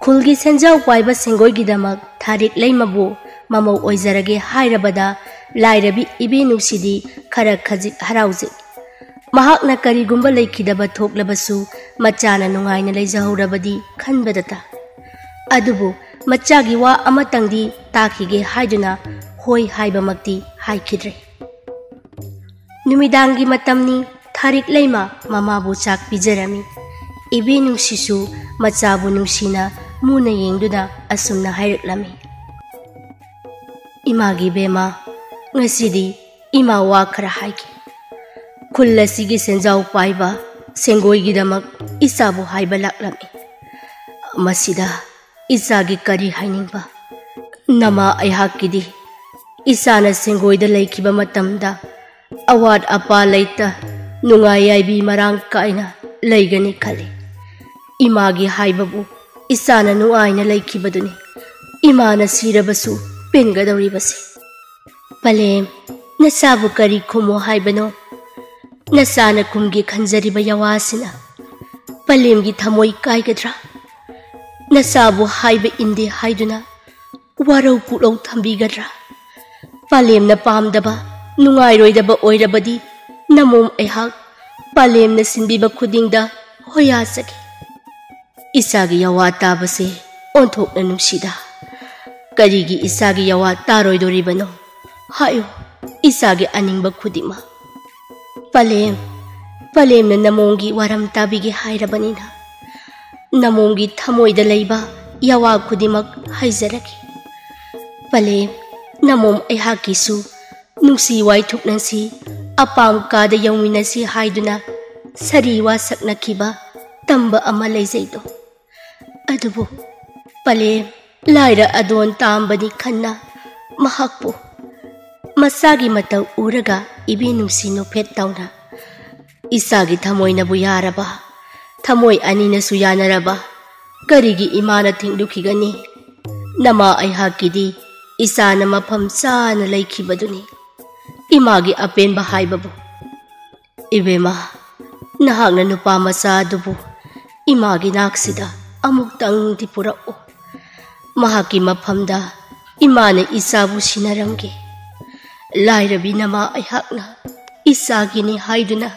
ꯈꯨꯜꯒꯤ ꯁꯦꯟꯖꯥꯎ ꯄꯥꯏꯕ ꯁꯦꯡꯒꯣꯏꯒꯤꯗꯃꯛ ꯊꯥꯔꯤꯛ ꯂꯩꯃꯕꯨ ꯃꯃꯧ ꯑꯣꯏꯖꯔꯒꯦ ꯍꯥꯏꯔꯕꯗ ꯂꯥꯏꯔꯕꯤ ꯏꯕꯦ ꯅꯨꯡꯁꯤꯗꯤ ꯈꯔ ꯈꯖꯤꯛ ꯍꯔꯥꯎꯖꯩ꯫ ꯃꯍꯥꯛꯅ ꯀꯔꯤꯒꯨꯝꯕ ꯂꯩꯈꯤꯗꯕ ꯊꯣꯛꯂꯕꯁꯨ ꯃꯆꯥꯅ ꯅꯨꯡꯉꯥꯏꯅ ꯂꯩꯖꯍꯧꯔꯕꯗꯤ ꯈꯟꯕꯗꯇ꯫ ꯑꯗꯨꯕꯨ ꯃꯆꯥꯒꯤ ꯋꯥ ꯑꯃꯇꯪꯗꯤ ꯇꯥꯈꯤꯒꯦ ꯍꯥꯏꯗꯨꯅ ꯍꯣꯏ ꯍꯥꯏꯕꯃꯛꯇꯤ ꯍꯥꯏꯈꯤꯗ꯭ꯔꯦ꯫ ꯅꯨꯃꯤꯗꯥꯡꯒꯤ ꯃꯇꯝꯅꯤ꯫ ꯊꯥꯔꯤꯛ ꯂꯩꯃ ꯃꯃꯥꯕꯨ ꯆꯥꯛ ꯄꯤꯖꯔꯝꯃꯤ꯫ ꯏꯕꯦ ꯅꯨꯡꯁꯤꯁꯨ ꯃꯆꯥꯕꯨ ꯅꯨꯡꯁꯤꯅ ꯃꯨꯟꯅ ꯌꯦꯡꯗꯨꯅ ꯑꯁꯨꯝꯅ ꯍꯥꯏꯔꯛꯂꯝꯃꯤ, "ꯏꯃꯥꯒꯤ ꯕꯦꯝꯃ, ꯉꯁꯤꯗꯤ ꯏꯃꯥ ꯋꯥ ꯈꯔ ꯍꯥꯏꯒꯦ꯫ ꯈꯨꯜ ꯑꯁꯤꯒꯤ ꯁꯦꯟꯖꯥꯎ ꯄꯥꯏꯕ ꯁꯦꯡꯒꯣꯏꯒꯤꯗꯃꯛ ꯏꯆꯥꯕꯨ ꯍꯥꯏꯕ ꯂꯥꯛꯂꯝꯃꯤ꯫ ꯃꯁꯤꯗ ꯏꯆꯥꯒꯤ ꯀꯔꯤ ꯍꯥꯏꯅꯤꯡꯕ? ꯅꯃꯥ ꯑꯩꯍꯥꯛꯀꯤꯗꯤ ꯏꯆꯥꯅ ꯁꯦꯡꯒꯣꯏꯗ ꯂꯩꯈꯤꯕ ꯃꯇꯝꯗ ꯑꯋꯥꯠ ꯑꯄꯥ ꯂꯩꯇ ꯅꯨꯡꯉꯥꯏ ꯌꯥꯏꯕꯤ ꯃꯔꯥꯡ ꯀꯥꯏꯅ ꯂꯩꯒꯅꯤ ꯈꯜꯂꯤ꯫ ꯏꯃꯥꯒꯤ ꯍꯥꯏꯕꯕꯨ ꯏꯆꯥꯅ ꯅꯨꯡꯉꯥꯏꯅ ꯂꯩꯈꯤꯕꯗꯨꯅꯤ ꯏꯃꯥꯅ ꯁꯤꯔꯕꯁꯨ ꯄꯦꯟꯒꯗꯧꯔꯤꯕꯁꯦ꯫ ꯄꯂꯦꯝ, ꯅꯆꯥꯕꯨ ꯀꯔꯤ ꯈꯨꯝꯃꯣ ꯍꯥꯏꯕꯅꯣ? ꯅꯆꯥꯅ ꯈꯨꯝꯒꯦ ꯈꯟꯖꯔꯤꯕ ꯌꯥꯋꯥꯁꯤꯅ ꯄꯂꯦꯝꯒꯤ ꯊꯃꯣꯏ ꯀꯥꯏꯒꯗ꯭ꯔꯥ? ꯅꯆꯥꯕꯨ ꯍꯥꯏꯕ ꯏꯟꯗꯦ ꯍꯥꯏꯗꯨꯅ ꯋꯥꯔꯧ ꯄꯨꯛꯂꯧ ꯊꯝꯕꯤꯒꯗ꯭ꯔꯥ? ꯄꯂꯦꯝꯅ ꯄꯥꯝꯗꯕ, ꯅꯨꯡꯉꯥꯏꯔꯣꯏꯗꯕ ꯑꯣꯏꯔꯕꯗꯤ ꯅꯃꯣꯝ ꯑꯩꯍꯥꯛ ꯄꯂꯦꯝꯅ ꯁꯤꯟꯕꯤꯕ ꯈꯨꯗꯤꯡꯗ ꯍꯣꯌꯥꯖꯒꯦ꯫ ꯏꯆꯥꯒꯤ ꯌꯥꯋꯥ ꯇꯥꯕꯁꯦ ꯑꯣꯟꯊꯣꯛꯅ ꯅꯨꯡꯁꯤꯗ꯫ ꯀꯔꯤꯒꯤ ꯏꯆꯥꯒꯤ ꯌꯥꯋꯥ ꯇꯥꯔꯣꯏꯗꯣꯔꯤꯕꯅꯣ? ꯍꯥꯏꯌꯨ, ꯏꯆꯥꯒꯤ ꯑꯅꯤꯡꯕ ꯈꯨꯗꯤꯡꯃꯛ꯫ ꯄꯂꯦꯝ, ꯄꯂꯦꯝꯅ ꯅꯃꯣꯝꯒꯤ ꯋꯥꯔꯝ ꯇꯥꯕꯤꯒꯦ ꯍꯥꯏꯔꯕꯅꯤꯅ, ꯅꯃꯣꯝꯒꯤ ꯊꯃꯣꯏꯗ ꯂꯩꯕ ꯌꯥꯋꯥ ꯈꯨꯗꯤꯡꯃꯛ ꯍꯥꯏꯖꯔꯒꯦ꯫ ꯄꯂꯦꯝ, ꯅꯃꯣꯝ ꯑꯩꯍꯥꯛꯀꯤꯁꯨ ꯅꯨꯡꯁꯤ ꯋꯥꯏꯊꯨꯛꯅꯁꯤ, ꯑꯄꯥꯝ ꯀꯥꯗ ꯌꯧꯃꯤꯟꯅꯁꯤ ꯍꯥꯏꯗꯨꯅ ꯁꯥꯔꯤ ꯋꯥ ꯁꯛꯅꯈꯤꯕ ꯇꯝꯕ ꯑꯃ ꯂꯩꯖꯩꯗꯣ꯫ ꯑꯗꯨꯕꯨ ꯄꯂꯦꯝ, ꯂꯥꯏꯔ ꯑꯗꯣꯟ ꯇꯥꯝꯕꯅꯤ ꯈꯟꯅ ꯃꯍꯥꯛꯄꯨ ꯃꯆꯥꯒꯤ ꯃꯇꯧ ꯎꯔꯒ ꯏꯕꯦ ꯅꯨꯡꯁꯤ ꯅꯣꯛꯐꯦꯠ ꯇꯧꯅ, "ꯏꯆꯥꯒꯤ ꯊꯃꯣꯏꯅꯕꯨ ꯌꯥꯔꯕ, ꯊꯃꯣꯏ ꯑꯅꯤꯅꯁꯨ ꯌꯥꯅꯔꯕ, ꯀꯔꯤꯒꯤ ꯏꯃꯥꯅ ꯊꯤꯡꯂꯨꯈꯤꯒꯅꯤ? ꯅꯃꯥ ꯑꯩꯍꯥꯛꯀꯤꯗꯤ ꯏꯆꯥꯅ ꯃꯐꯝ ꯆꯥꯅ ꯂꯩꯈꯤꯕꯗꯨꯅꯤ ꯏꯃꯥꯒꯤ ꯑꯄꯦꯟꯕ ꯍꯥꯏꯕꯕꯨ꯫ ꯏꯕꯦꯝꯃ, ꯅꯍꯥꯛꯅ ꯅꯨꯄꯥ ꯃꯆꯥ ꯑꯗꯨꯕꯨ ꯏꯃꯥꯒꯤ ꯅꯥꯛꯁꯤꯗ ꯑꯃꯨꯛꯇꯪꯗꯤ ꯄꯨꯔꯛꯎ꯫ ꯃꯍꯥꯛꯀꯤ ꯃꯐꯝꯗ ꯏꯃꯥꯅ ꯏꯆꯥꯕꯨ ꯁꯤꯟꯅꯔꯝꯒꯦ꯫ ꯂꯥꯏꯔꯕꯤ ꯅꯃꯥ ꯑꯩꯍꯥꯛꯅ ꯏꯆꯥꯒꯤꯅꯤ ꯍꯥꯏꯗꯨꯅ,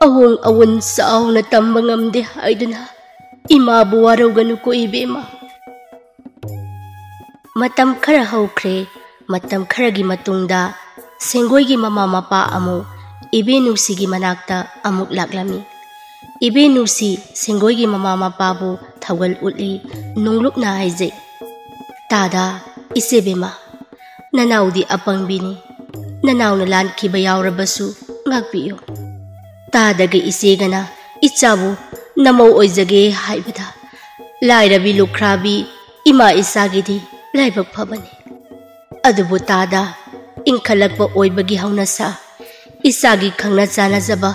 ꯑꯍꯣꯡ ꯑꯋꯣꯟ ꯆꯥꯎꯅ ꯇꯝꯕ ꯉꯝꯗꯦ ꯍꯥꯏꯗꯨꯅ ꯏꯃꯥꯕꯨ ꯋꯥꯔꯧꯒꯅꯨꯀꯣ ꯏꯕꯦꯝꯃ"꯫ ꯃꯇꯝ ꯈꯔ ꯍꯧꯈ꯭ꯔꯦ꯫ ꯃꯇꯝ ꯈꯔꯒꯤ ꯃꯇꯨꯡꯗ ꯁꯦꯡꯒꯣꯏꯒꯤ ꯃꯃꯥ ꯃꯄꯥ ꯑꯃꯨꯛ ꯏꯕꯦ ꯅꯨꯡꯁꯤꯒꯤ ꯃꯅꯥꯛꯇ ꯑꯃꯨꯛ ꯂꯥꯛꯂꯝꯃꯤ꯫ ꯏꯕꯦ ꯅꯨꯡꯁꯤ ꯁꯦꯡꯒꯣꯏꯒꯤ ꯃꯃꯥ ꯃꯄꯥꯕꯨ ꯊꯧꯒꯜ ꯎꯠꯂꯤ, ꯅꯣꯡꯂꯨꯛꯅ ꯍꯥꯏꯖꯩ, "ꯇꯥꯗ, ꯏꯆꯦꯕꯦꯝꯃ, ꯅꯅꯥꯎꯗꯤ ꯑꯄꯪꯕꯤꯅꯤ꯫ ꯅꯅꯥꯎꯅ ꯂꯥꯟꯈꯤꯕ ꯌꯥꯎꯔꯕꯁꯨ ꯉꯥꯛꯄꯤꯌꯨ꯫ ꯇꯥꯗꯒ ꯏꯆꯦꯒꯅ ꯏꯆꯥꯕꯨ ꯅꯃꯧ ꯑꯣꯏꯖꯒꯦ ꯍꯥꯏꯕꯗ ꯂꯥꯏꯔꯕꯤ ꯂꯨꯈ꯭ꯔꯥꯕꯤ ꯏꯃꯥ ꯏꯆꯥꯒꯤꯗꯤ ꯂꯥꯏꯕꯛ ꯐꯕꯅꯤ꯫ ꯑꯗꯨꯕꯨ ꯇꯥꯗ, ꯏꯟꯈꯠꯂꯛꯄ ꯑꯣꯏꯕꯒꯤ ꯍꯧꯅꯁꯥ, ꯏꯆꯥꯒꯤ ꯈꯪꯅ ꯆꯥꯟꯅꯖꯕ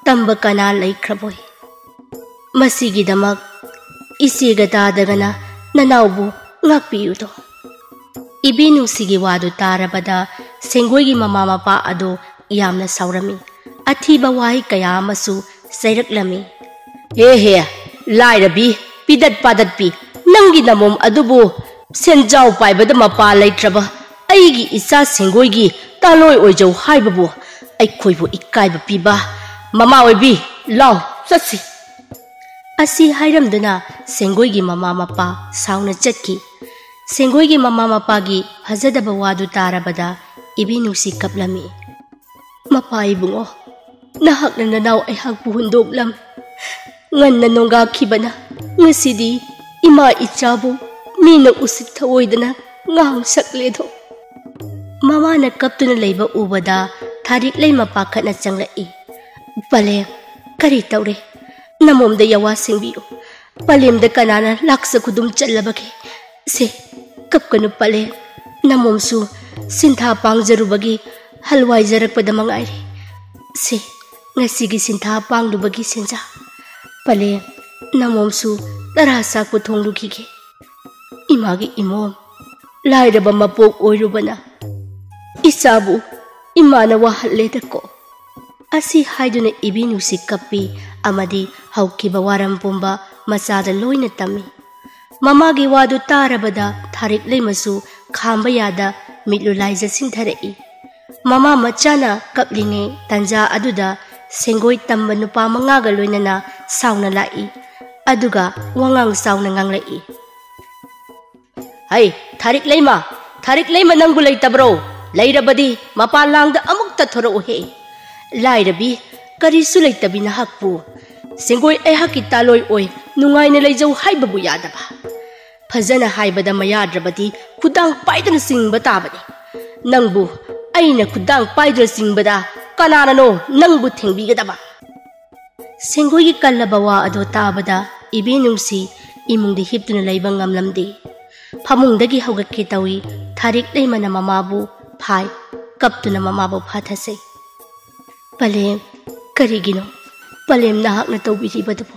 ꯇꯝꯕ ꯀꯅꯥ ꯂꯩꯈ꯭ꯔꯕꯣꯏ? ꯃꯁꯤꯒꯤꯗꯃꯛ ꯏꯆꯦꯒ ꯇꯥꯗꯒꯅ ꯅꯅꯥꯎꯕꯨ ꯉꯥꯛꯄꯤꯌꯨꯗꯣ꯫" ꯏꯕꯦ ꯅꯨꯡꯁꯤꯒꯤ ꯋꯥꯗꯨ ꯇꯥꯔꯕꯗ ꯁꯦꯡꯒꯣꯏꯒꯤ ꯃꯃꯥ ꯃꯄꯥ ꯑꯗꯨ ꯌꯥꯝꯅ ꯁꯥꯎꯔꯝꯃꯤ꯫ ꯑꯊꯤꯕ ꯋꯥꯍꯩ ꯀꯌꯥ ꯑꯃꯁꯨ ꯆꯩꯔꯛꯂꯝꯃꯤ꯫ "ꯍꯦ ꯍꯦ, ꯂꯥꯏꯔꯕꯤ, ꯄꯤꯗꯠ ꯄꯥꯗꯠꯄꯤ, ꯅꯪꯒꯤ ꯅꯃꯣꯝ ꯑꯗꯨꯕꯨ ꯁꯦꯟꯖꯥꯎ ꯄꯥꯏꯕꯗ ꯃꯄꯥ ꯂꯩꯇ꯭ꯔꯕ ꯑꯩꯒꯤ ꯏꯆꯥ ꯁꯦꯡꯒꯣꯏꯒꯤ ꯇꯥꯂꯣꯏ ꯑꯣꯏꯖꯧ ꯍꯥꯏꯕꯕꯨ ꯑꯩꯈꯣꯏꯕꯨ ꯏꯀꯥꯏꯕ ꯄꯤꯕ꯫ ꯃꯃꯥ ꯑꯣꯏꯕꯤ, ꯂꯥꯎ, ꯆꯠꯁꯤ꯫" ꯑꯁꯤ ꯍꯥꯏꯔꯝꯗꯨꯅ ꯁꯦꯡꯒꯣꯏꯒꯤ ꯃꯃꯥ ꯃꯄꯥ ꯁꯥꯎꯅ ꯆꯠꯈꯤ꯫ ꯁꯦꯡꯒꯣꯏꯒꯤ ꯃꯃꯥ ꯃꯄꯥꯒꯤ ꯐꯖꯗꯕ ꯋꯥꯗꯨ ꯇꯥꯔꯕꯗ ꯏꯕꯦ ꯅꯨꯡꯁꯤ ꯀꯞꯂꯝꯃꯤ꯫ "ꯃꯄꯥ ꯏꯕꯨꯡꯉꯣ, ꯅꯍꯥꯛꯅ ꯅꯅꯥꯎ ꯑꯩꯍꯥꯛꯄꯨ ꯍꯨꯟꯗꯣꯛꯂꯝ꯫ ꯉꯟꯅ ꯅꯣꯡꯒꯥꯈꯤꯕꯅ ꯉꯁꯤꯗꯤ ꯏꯃꯥ ꯏꯆꯥꯕꯨ ꯃꯤꯅ ꯎꯁꯤꯠ ꯊꯑꯣꯏꯗꯅ ꯉꯥꯡ ꯁꯛꯂꯦꯗꯣ꯫" ꯃꯃꯥꯅ ꯀꯞꯇꯨꯅ ꯂꯩꯕ ꯎꯕꯗ ꯊꯥꯔꯤꯛꯂꯩꯃ ꯄꯥꯈꯠꯅ ꯆꯪꯂꯛꯏ꯫ "ꯄꯂꯦꯝ, ꯀꯔꯤ ꯇꯧꯔꯦ? ꯅꯃꯣꯝꯗ ꯌꯥꯋꯥ ꯁꯦꯡꯕꯤꯌꯨ꯫ ꯄꯂꯦꯝꯗ ꯀꯅꯥꯅ ꯂꯥꯛꯆ ꯈꯨꯗꯨꯝ ꯆꯠꯂꯕꯒꯦ? ꯁꯦ, ꯀꯞꯀꯅꯨ ꯄꯂꯦꯝ꯫ ꯅꯃꯣꯝꯁꯨ ꯁꯤꯟꯊꯥ ꯄꯥꯡꯖꯔꯨꯕꯒꯤ ꯍꯜꯋꯥꯏꯖꯔꯛꯄꯗ ꯃꯉꯥꯏꯔꯦ꯫ ꯁꯦ, ꯉꯁꯤꯒꯤ ꯁꯤꯟꯊꯥ ꯄꯥꯡꯂꯨꯕꯒꯤ ꯁꯦꯟꯖꯥ꯫ ꯄꯂꯦꯝ, ꯅꯃꯣꯝꯁꯨ ꯇꯔꯥ ꯁꯥꯛꯄ ꯊꯣꯡꯂꯨꯈꯤꯒꯦ꯫" ꯏꯃꯥꯒꯤ ꯏꯃꯣꯝ, ꯂꯥꯏꯔꯕ ꯃꯄꯣꯛ ꯑꯣꯏꯔꯨꯕꯅ ꯏꯆꯥꯕꯨ ꯏꯃꯥꯅ ꯋꯥꯍꯜꯂꯦꯗꯀꯣ꯫ ꯑꯁꯤ ꯍꯥꯏꯗꯨꯅ ꯏꯕꯤ ꯅꯨꯡꯁꯤ ꯀꯞꯄꯤ ꯑꯃꯗꯤ ꯍꯧꯈꯤꯕ ꯋꯥꯔꯝ ꯄꯨꯝꯕ ꯃꯆꯥꯗ ꯂꯣꯏꯅ ꯇꯝꯃꯤ꯫ ꯃꯃꯥꯒꯤ ꯋꯥꯗꯨ ꯇꯥꯔꯕꯗ ꯊꯥꯔꯤꯛ ꯂꯩꯃꯁꯨ ꯈꯥꯝꯕ ꯌꯥꯗ ꯃꯤꯠꯂꯨ ꯂꯥꯏꯖ ꯁꯤꯡꯊꯔꯛꯏ꯫ ꯃꯃꯥ ꯃꯆꯥꯅ ꯀꯞꯂꯤꯉꯩ ꯇꯟꯖꯥ ꯑꯗꯨꯗ ꯁꯦꯡꯒꯣꯏ ꯇꯝꯕ ꯅꯨꯄꯥ ꯃꯉꯥꯒ ꯂꯣꯏꯅꯅ ꯁꯥꯎꯅ ꯂꯥꯛꯏ꯫ ꯑꯗꯨꯒ ꯋꯥꯉꯥꯡ ꯆꯥꯎꯅ ꯉꯥꯡꯂꯛꯏ꯫ "ꯍꯩ, ꯊꯥꯔꯤꯛ ꯂꯩꯃ, ꯊꯥꯔꯤꯛ ꯂꯩꯃ, ꯅꯪꯕꯨ ꯂꯩꯇꯕ꯭ꯔꯣ? ꯂꯩꯔꯕꯗꯤ ꯃꯄꯥꯟ ꯂꯥꯡꯗ ꯑꯃꯨꯛꯇ ꯊꯣꯔꯛꯎꯍꯦ꯫ ꯂꯥꯏꯔꯕꯤ, ꯀꯔꯤꯁꯨ ꯂꯩꯇꯕꯤ ꯅꯍꯥꯛꯄꯨ ꯁꯦꯡꯒꯣꯏ ꯑꯩꯍꯥꯛꯀꯤ ꯇꯥꯂꯣꯏ ꯑꯣꯏ ꯅꯨꯡꯉꯥꯏꯅ ꯂꯩꯖꯧ ꯍꯥꯏꯕꯕꯨ ꯌꯥꯗꯕ? ꯐꯖꯅ ꯍꯥꯏꯕꯗ ꯃꯌꯥꯗ꯭ꯔꯕꯗꯤ ꯈꯨꯗꯥꯡ ꯄꯥꯏꯗꯨꯅ ꯆꯤꯡꯕ ꯇꯥꯕꯅꯤ꯫ ꯅꯪꯕꯨ ꯑꯩꯅ ꯈꯨꯗꯥꯡ ꯄꯥꯏꯗꯨꯅ ꯆꯤꯡꯕꯗ ꯀꯅꯥꯅꯅꯣ ꯅꯪꯕꯨ ꯊꯦꯡꯕꯤꯒꯗꯕ?" ꯁꯦꯡꯒꯣꯏꯒꯤ ꯀꯜꯂꯕ ꯋꯥ ꯑꯗꯨ ꯇꯥꯕꯗ ꯏꯕꯦꯟꯅꯨꯡꯁꯤ ꯏꯃꯨꯡꯗ ꯍꯤꯞꯇꯨꯅ ꯂꯩꯕ ꯉꯝꯂꯝꯗꯦ꯫ ꯐꯃꯨꯡꯗꯒꯤ ꯍꯧꯒꯠꯀꯦ ꯇꯧꯏ꯫ ꯊꯥꯔꯤꯛ ꯂꯩꯃꯅ ꯃꯃꯥꯕꯨ ꯐꯥꯏ꯫ ꯀꯞꯇꯨꯅ ꯃꯃꯥꯕꯨ ꯐꯥꯊꯁꯩ꯫ "ꯄꯂꯦꯝ, ꯀꯔꯤꯒꯤꯅꯣ ꯄꯂꯦꯝ ꯅꯍꯥꯛꯅ ꯇꯧꯕꯤꯔꯤꯕꯗꯨꯕꯨ?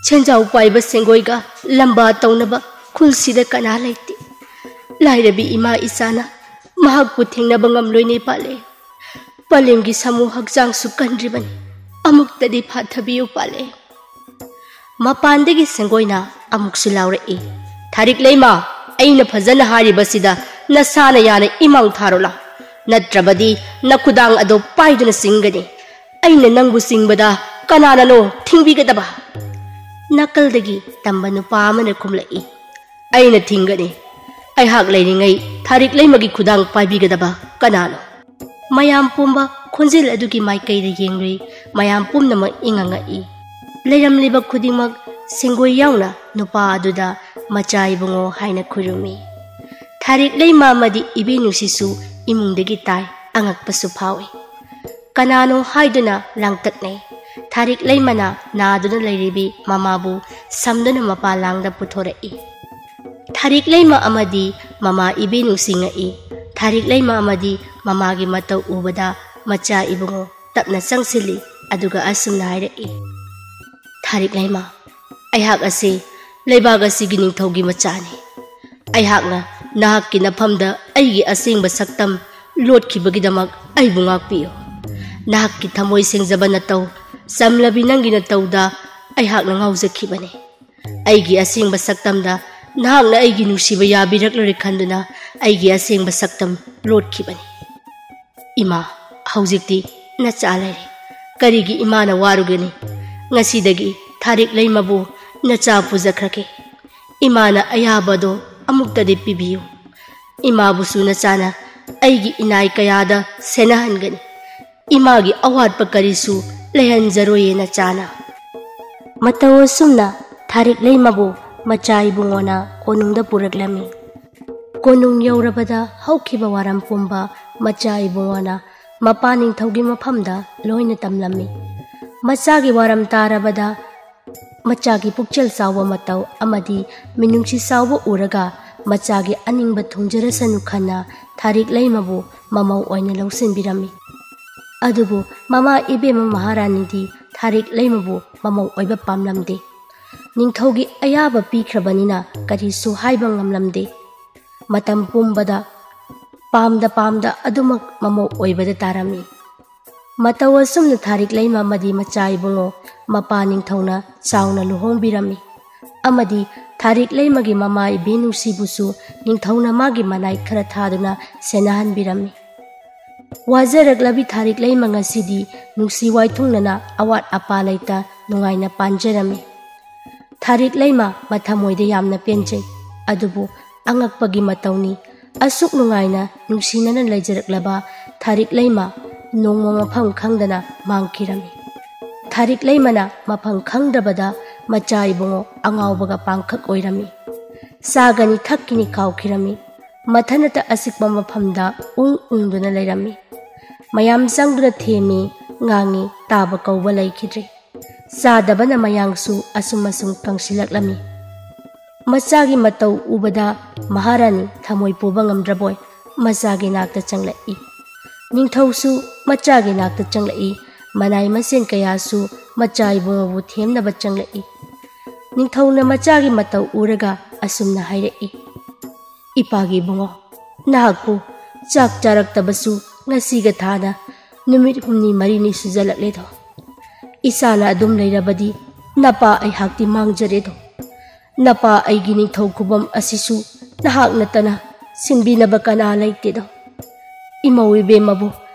ꯁꯦꯟꯖꯥꯎ ꯄꯥꯏꯕ ꯁꯦꯡꯒꯣꯏꯒ ꯂꯝꯕꯥ ꯇꯧꯅꯕ ꯈꯨꯜꯁꯤꯗ ꯀꯅꯥ ꯂꯩꯇꯦ꯫ ꯂꯥꯏꯔꯕꯤ ꯏꯃꯥ ꯏꯆꯥꯅ ꯃꯍꯥꯛꯄꯨ ꯊꯦꯡꯅꯕ ꯉꯝꯂꯣꯏꯅꯦ ꯄꯥꯂꯦ꯫ ꯄꯂꯦꯝꯒꯤ ꯁꯥꯃꯨ ꯍꯛꯆꯥꯡꯁꯨ ꯀꯟꯗ꯭ꯔꯤꯕꯅꯤ꯫ ꯑꯃꯨꯛꯇꯗꯤ ꯐꯥꯊꯕꯤꯌꯨ ꯄꯥꯂꯦ꯫" ꯃꯄꯥꯟꯗꯒꯤ ꯁꯦꯡꯒꯣꯏꯅ ꯑꯃꯨꯛꯁꯨ ꯂꯥꯎꯔꯛꯏ, "ꯊꯥꯔꯤꯛ ꯂꯩꯃ, ꯑꯩꯅ ꯐꯖꯅ ꯍꯥꯏꯔꯤꯕꯁꯤꯗ ꯅꯁꯥꯅ ꯌꯥꯅ ꯏꯃꯥꯡ ꯊꯥꯔꯣ ꯂꯥꯎ, ꯅꯠꯇ꯭ꯔꯕꯗꯤ ꯅꯈꯨꯗꯥꯡ ꯑꯗꯣ ꯄꯥꯏꯗꯨꯅ ꯆꯤꯡꯒꯅꯤ꯫ ꯑꯩꯅ ꯅꯪꯕꯨ ꯆꯤꯡꯕꯗ ꯀꯅꯥꯅꯅꯣ ꯊꯤꯡꯕꯤꯒꯗꯕ?" ꯅꯥꯀꯜꯗꯒꯤ ꯇꯝꯕ ꯅꯨꯄꯥ ꯑꯃꯅ ꯈꯨꯝꯂꯛꯏ, "ꯑꯩꯅ ꯊꯤꯡꯒꯅꯤ꯫ ꯑꯩꯍꯥꯛ ꯂꯩꯔꯤꯉꯩ ꯊꯥꯔꯤꯛ ꯂꯩꯃꯒꯤ ꯈꯨꯗꯥꯡ ꯄꯥꯏꯕꯤꯒꯗꯕ ꯀꯅꯥꯅꯣ?" ꯃꯌꯥꯝ ꯄꯨꯝꯕ ꯈꯣꯟꯖꯦꯜ ꯑꯗꯨꯒꯤ ꯃꯥꯏꯀꯩꯗ ꯌꯦꯡꯂꯨꯏ꯫ ꯃꯌꯥꯝ ꯄꯨꯝꯅꯃꯛ ꯏꯪꯉꯪꯉꯛꯏ꯫ ꯂꯩꯔꯝꯂꯤꯕ ꯈꯨꯗꯤꯡꯃꯛ ꯁꯦꯡꯒꯣꯏ ꯌꯥꯎꯅ ꯅꯨꯄꯥ ꯑꯗꯨꯗ "ꯃꯆꯥ ꯏꯕꯨꯡꯉꯣ" ꯍꯥꯏꯅ ꯈꯨꯔꯨꯝꯃꯤ꯫ ꯊꯥꯔꯤꯛ ꯂꯩꯃ ꯑꯃꯗꯤ ꯏꯕꯦꯟꯅꯨꯡꯁꯤꯁꯨ ꯏꯃꯨꯡꯗꯒꯤ ꯇꯥꯏ꯫ ꯑꯉꯛꯄꯁꯨ ꯐꯥꯎꯏ꯫ ꯀꯅꯥꯅꯣ ꯍꯥꯏꯗꯨꯅ ꯂꯥꯡꯇꯛꯅꯩ꯫ ꯊꯥꯔꯤꯛ ꯂꯩꯃꯅ ꯅꯥꯗꯨꯅ ꯂꯩꯔꯤꯕꯤ ꯃꯃꯥꯕꯨ ꯁꯝꯗꯨꯅ ꯃꯄꯥ ꯂꯥꯡꯗ ꯄꯨꯊꯣꯔꯛꯏ꯫ ꯊꯥꯔꯤꯛ ꯂꯩꯃ ꯑꯃꯗꯤ ꯃꯃꯥ ꯏꯕꯦꯟꯅꯨꯡꯁꯤ ꯉꯛꯏ꯫ ꯊꯥꯔꯤꯛ ꯂꯩꯃ ꯑꯃꯗꯤ ꯃꯃꯥꯒꯤ ꯃꯇꯧ ꯎꯕꯗ ꯃꯆꯥ ꯏꯕꯨꯡꯉꯣ ꯇꯞꯅ ꯆꯪꯁꯤꯜꯂꯤ꯫ ꯑꯗꯨꯒ ꯑꯁꯨꯝꯅ ꯍꯥꯏꯔꯛꯏ, "ꯊꯥꯔꯤꯛ ꯂꯩꯃ, ꯑꯩꯍꯥꯛ ꯑꯁꯤ ꯂꯩꯕꯥꯛ ꯑꯁꯤꯒꯤ ꯅꯤꯡꯊꯧꯒꯤ ꯃꯆꯥꯅꯤ꯫ ꯑꯩꯍꯥꯛꯅ ꯅꯍꯥꯛꯀꯤ ꯅꯐꯝꯗ ꯑꯩꯒꯤ ꯑꯁꯦꯡꯕ ꯁꯛꯇꯝ ꯂꯣꯠꯈꯤꯕꯒꯤꯗꯃꯛ ꯑꯩꯕꯨ ꯉꯥꯛꯄꯤꯌꯨ꯫ ꯅꯍꯥꯛꯀꯤ ꯊꯃꯣꯏ ꯁꯦꯡꯖꯕ ꯅꯇꯧ, ꯆꯝꯂꯕꯤ ꯅꯪꯒꯤ ꯅꯇꯧꯗ ꯑꯩꯍꯥꯛꯅ ꯉꯥꯎꯖꯈꯤꯕꯅꯤ꯫ ꯑꯩꯒꯤ ꯑꯁꯦꯡꯕ ꯁꯛꯇꯝꯗ ꯅꯍꯥꯛꯅ ꯑꯩꯒꯤ ꯅꯨꯡꯁꯤꯕ ꯌꯥꯕꯤꯔꯛꯂꯔꯦ ꯈꯟꯗꯨꯅ ꯑꯩꯒꯤ ꯑꯁꯦꯡꯕ ꯁꯛꯇꯝ ꯂꯣꯠꯈꯤꯕꯅꯤ꯫ ꯏꯃꯥ, ꯍꯧꯖꯤꯛꯇꯤ ꯅꯆꯥ ꯂꯩꯔꯦ꯫ ꯀꯔꯤꯒꯤ ꯏꯃꯥꯅ ꯋꯥꯔꯨꯒꯅꯤ? ꯉꯁꯤꯗꯒꯤ ꯊꯥꯔꯤꯛ ꯂꯩꯃꯕꯨ ꯅꯆꯥ ꯄꯨꯖꯈ꯭ꯔꯒꯦ꯫ ꯏꯃꯥꯅ ꯑꯌꯥꯕꯗꯣ ꯑꯃꯨꯛꯇꯗꯤ ꯄꯤꯕꯤꯌꯨ꯫ ꯏꯃꯥꯕꯨꯁꯨ ꯅꯆꯥꯅ ꯑꯩꯒꯤ ꯏꯅꯥꯏ ꯀꯌꯥꯗ ꯁꯦꯟꯅꯍꯟꯒꯅꯤ꯫ ꯏꯃꯥꯒꯤ ꯑꯋꯥꯠꯄ ꯀꯔꯤꯁꯨ ꯂꯩꯍꯟꯖꯔꯣꯏꯌꯦ ꯅꯆꯥꯅ꯫ ꯃꯇꯧ ꯑꯁꯨꯝꯅ ꯊꯥꯔꯤꯛ ꯂꯩꯃꯕꯨ ꯃꯆꯥ ꯏꯕꯨꯡꯉꯣꯅ ꯀꯣꯅꯨꯡꯗ ꯄꯨꯔꯛꯂꯝꯃꯤ꯫ ꯀꯣꯅꯨꯡ ꯌꯧꯔꯕꯗ ꯍꯧꯈꯤꯕ ꯋꯥꯔꯝ ꯄꯨꯝꯕ ꯃꯆꯥ ꯏꯕꯨꯡꯉꯣꯅ ꯃꯄꯥ ꯅꯤꯡꯊꯧꯒꯤ ꯃꯐꯝꯗ ꯂꯣꯏꯅ ꯇꯝꯂꯝꯃꯤ꯫ ꯃꯆꯥꯒꯤ ꯋꯥꯔꯝ ꯇꯥꯔꯕꯗ ꯃꯆꯥꯒꯤ ꯄꯨꯛꯆꯦꯜ ꯆꯥꯎꯕ ꯃꯇꯧ ꯑꯃꯗꯤ ꯃꯤꯅꯨꯡꯁꯤ ꯆꯥꯎꯕ ꯎꯔꯒ ꯃꯆꯥꯒꯤ ꯑꯅꯤꯡꯕ ꯊꯨꯡꯖꯔꯁꯅꯨ ꯈꯟꯅ ꯊꯥꯔꯤꯛ ꯂꯩꯃꯕꯨ ꯃꯃꯧ ꯑꯣꯏꯅ ꯂꯧꯁꯤꯟꯕꯤꯔꯝꯃꯤ꯫ ꯑꯗꯨꯕꯨ ꯃꯃꯥ ꯏꯕꯦꯝꯃ ꯃꯍꯥꯔꯥꯅꯤꯗꯤ ꯊꯥꯔꯤꯛ ꯂꯩꯃꯕꯨ ꯃꯃꯧ ꯑꯣꯏꯕ ꯄꯥꯝꯂꯝꯗꯦ꯫ ꯅꯤꯡꯊꯧꯒꯤ ꯑꯌꯥꯕ ꯄꯤꯈ꯭ꯔꯕꯅꯤꯅ ꯀꯔꯤꯁꯨ ꯍꯥꯏꯕ ꯉꯝꯂꯝꯗꯦ꯫ ꯃꯇꯝ ꯄꯨꯝꯕꯗ ꯄꯥꯝꯗ ꯄꯥꯝꯗ ꯑꯗꯨꯃꯛ ꯃꯃꯧ ꯑꯣꯏꯕꯗ ꯇꯥꯔꯝꯃꯤ꯫ ꯃꯇꯧ ꯑꯁꯨꯝꯅ ꯊꯥꯔꯤꯛ ꯂꯩꯃ ꯑꯃꯗꯤ ꯃꯆꯥ ꯏꯕꯨꯡꯉꯣ ꯃꯄꯥ ꯅꯤꯡꯊꯧꯅ ꯆꯥꯎꯅ ꯂꯨꯍꯣꯡꯕꯤꯔꯝꯃꯤ꯫ ꯑꯃꯗꯤ ꯊꯥꯔꯤꯛ ꯂꯩꯃꯒꯤ ꯃꯃꯥ ꯏꯕꯦ ꯅꯨꯡꯁꯤꯕꯨꯁꯨ ꯅꯤꯡꯊꯧꯅ ꯃꯥꯒꯤ ꯃꯅꯥꯏ ꯈꯔ ꯊꯥꯗꯨꯅ ꯁꯦꯟꯅꯍꯟꯕꯤꯔꯝꯃꯤ꯫ ꯋꯥꯖꯔꯛꯂꯕꯤ ꯊꯥꯔꯤꯛ ꯂꯩꯃ ꯉꯁꯤꯗꯤ ꯅꯨꯡꯁꯤ ꯋꯥꯏꯊꯨꯡꯅꯅ ꯑꯋꯥꯠ ꯑꯄꯥ ꯂꯩꯇ ꯅꯨꯡꯉꯥꯏꯅ ꯄꯥꯟꯖꯔꯝꯃꯤ꯫ ꯊꯥꯔꯤꯛ ꯂꯩꯃ ꯃꯊꯃꯣꯏꯗ ꯌꯥꯝꯅ ꯄꯦꯟꯖꯩ꯫ ꯑꯗꯨꯕꯨ ꯑꯉꯛꯄꯒꯤ ꯃꯇꯧꯅꯤ, ꯑꯁꯨꯛ ꯅꯨꯡꯉꯥꯏꯅ ꯅꯨꯡꯁꯤꯅꯅ ꯂꯩꯖꯔꯛꯂꯕ ꯊꯥꯔꯤꯛ ꯂꯩꯃ ꯅꯣꯡꯃ ꯃꯐꯝ ꯈꯪꯗꯅ ꯃꯥꯡꯈꯤꯔꯝꯃꯤ꯫ ꯊꯥꯔꯤꯛ ꯂꯩꯃꯅ ꯃꯐꯝ ꯈꯪꯗ꯭ꯔꯕꯗ ꯃꯆꯥ ꯏꯕꯨꯡꯉꯣ ꯑꯉꯥꯎꯕꯒ ꯄꯥꯡꯈꯛ ꯑꯣꯏꯔꯝꯃꯤ꯫ ꯆꯥꯒꯅꯤ ꯊꯛꯀꯅꯤ ꯀꯥꯎꯈꯤꯔꯝꯃꯤ꯫ ꯃꯊꯟꯇ ꯑꯆꯤꯛꯄ ꯃꯐꯝꯗ ꯎꯪ ꯎꯪꯗꯨꯅ ꯂꯩꯔꯝꯃꯤ꯫ ꯃꯌꯥꯝ ꯆꯪꯗꯨꯅ ꯊꯦꯝꯃꯤ, ꯉꯥꯡꯉꯤ, ꯇꯥꯕ ꯀꯧꯕ ꯂꯩꯈꯤꯗ꯭ꯔꯦ꯫ ꯆꯥꯗꯕꯅ ꯃꯌꯥꯡꯁꯨ ꯑꯁꯨꯝ ꯑꯁꯨꯝ ꯀꯪꯁꯤꯜꯂꯛꯂꯝꯃꯤ꯫ ꯃꯆꯥꯒꯤ ꯃꯇꯧ ꯎꯕꯗ ꯃꯍꯥꯔꯥꯅꯤ ꯊꯃꯣꯏ ꯄꯨꯕ ꯉꯝꯗ꯭ꯔꯕꯣꯏ ꯃꯆꯥꯒꯤ ꯅꯥꯛꯇ ꯆꯪꯂꯛꯏ꯫ ꯅꯤꯡꯊꯧꯁꯨ ꯃꯆꯥꯒꯤ ꯅꯥꯛꯇ ꯆꯪꯂꯛꯏ꯫ ꯃꯅꯥꯏ ꯃꯁꯦꯟ ꯀꯌꯥꯁꯨ ꯃꯆꯥ ꯏꯕꯨꯡꯉꯣꯕꯨ ꯊꯦꯝꯅꯕ ꯆꯪꯂꯛꯏ꯫ ꯅꯤꯡꯊꯧꯅ ꯃꯆꯥꯒꯤ ꯃꯇꯧ ꯎꯔꯒ ꯑꯁꯨꯝꯅ ꯍꯥꯏꯔꯛꯏ, "ꯏꯄꯥꯒꯤ ꯏꯕꯨꯡꯉꯣ, ꯅꯍꯥꯛꯄꯨ ꯆꯥꯛ ꯆꯥꯔꯛꯇꯕꯁꯨ ꯉꯁꯤꯒ ꯊꯥꯅ ꯅꯨꯃꯤꯠ ꯍꯨꯝꯅꯤ ꯃꯔꯤꯅꯤ ꯁꯨꯖꯜꯂꯛꯂꯦꯗꯣ꯫ ꯏꯆꯥꯅ ꯑꯗꯨꯝ ꯂꯩꯔꯕꯗꯤ ꯅꯄꯥ ꯑꯩꯍꯥꯛꯇꯤ ꯃꯥꯡꯖꯔꯦꯗꯣ꯫ ꯅꯄꯥ ꯑꯩꯒꯤ ꯅꯤꯡꯊꯧ ꯈꯨꯕꯝ ꯑꯁꯤꯁꯨ ꯅꯍꯥꯛ ꯅꯠꯇꯅ ꯁꯤꯟꯕꯤꯅꯕ ꯀꯅꯥ ꯂꯩꯇꯦꯗꯣ꯫ ꯏꯃꯧ ꯏꯕꯦꯝꯃꯕꯨ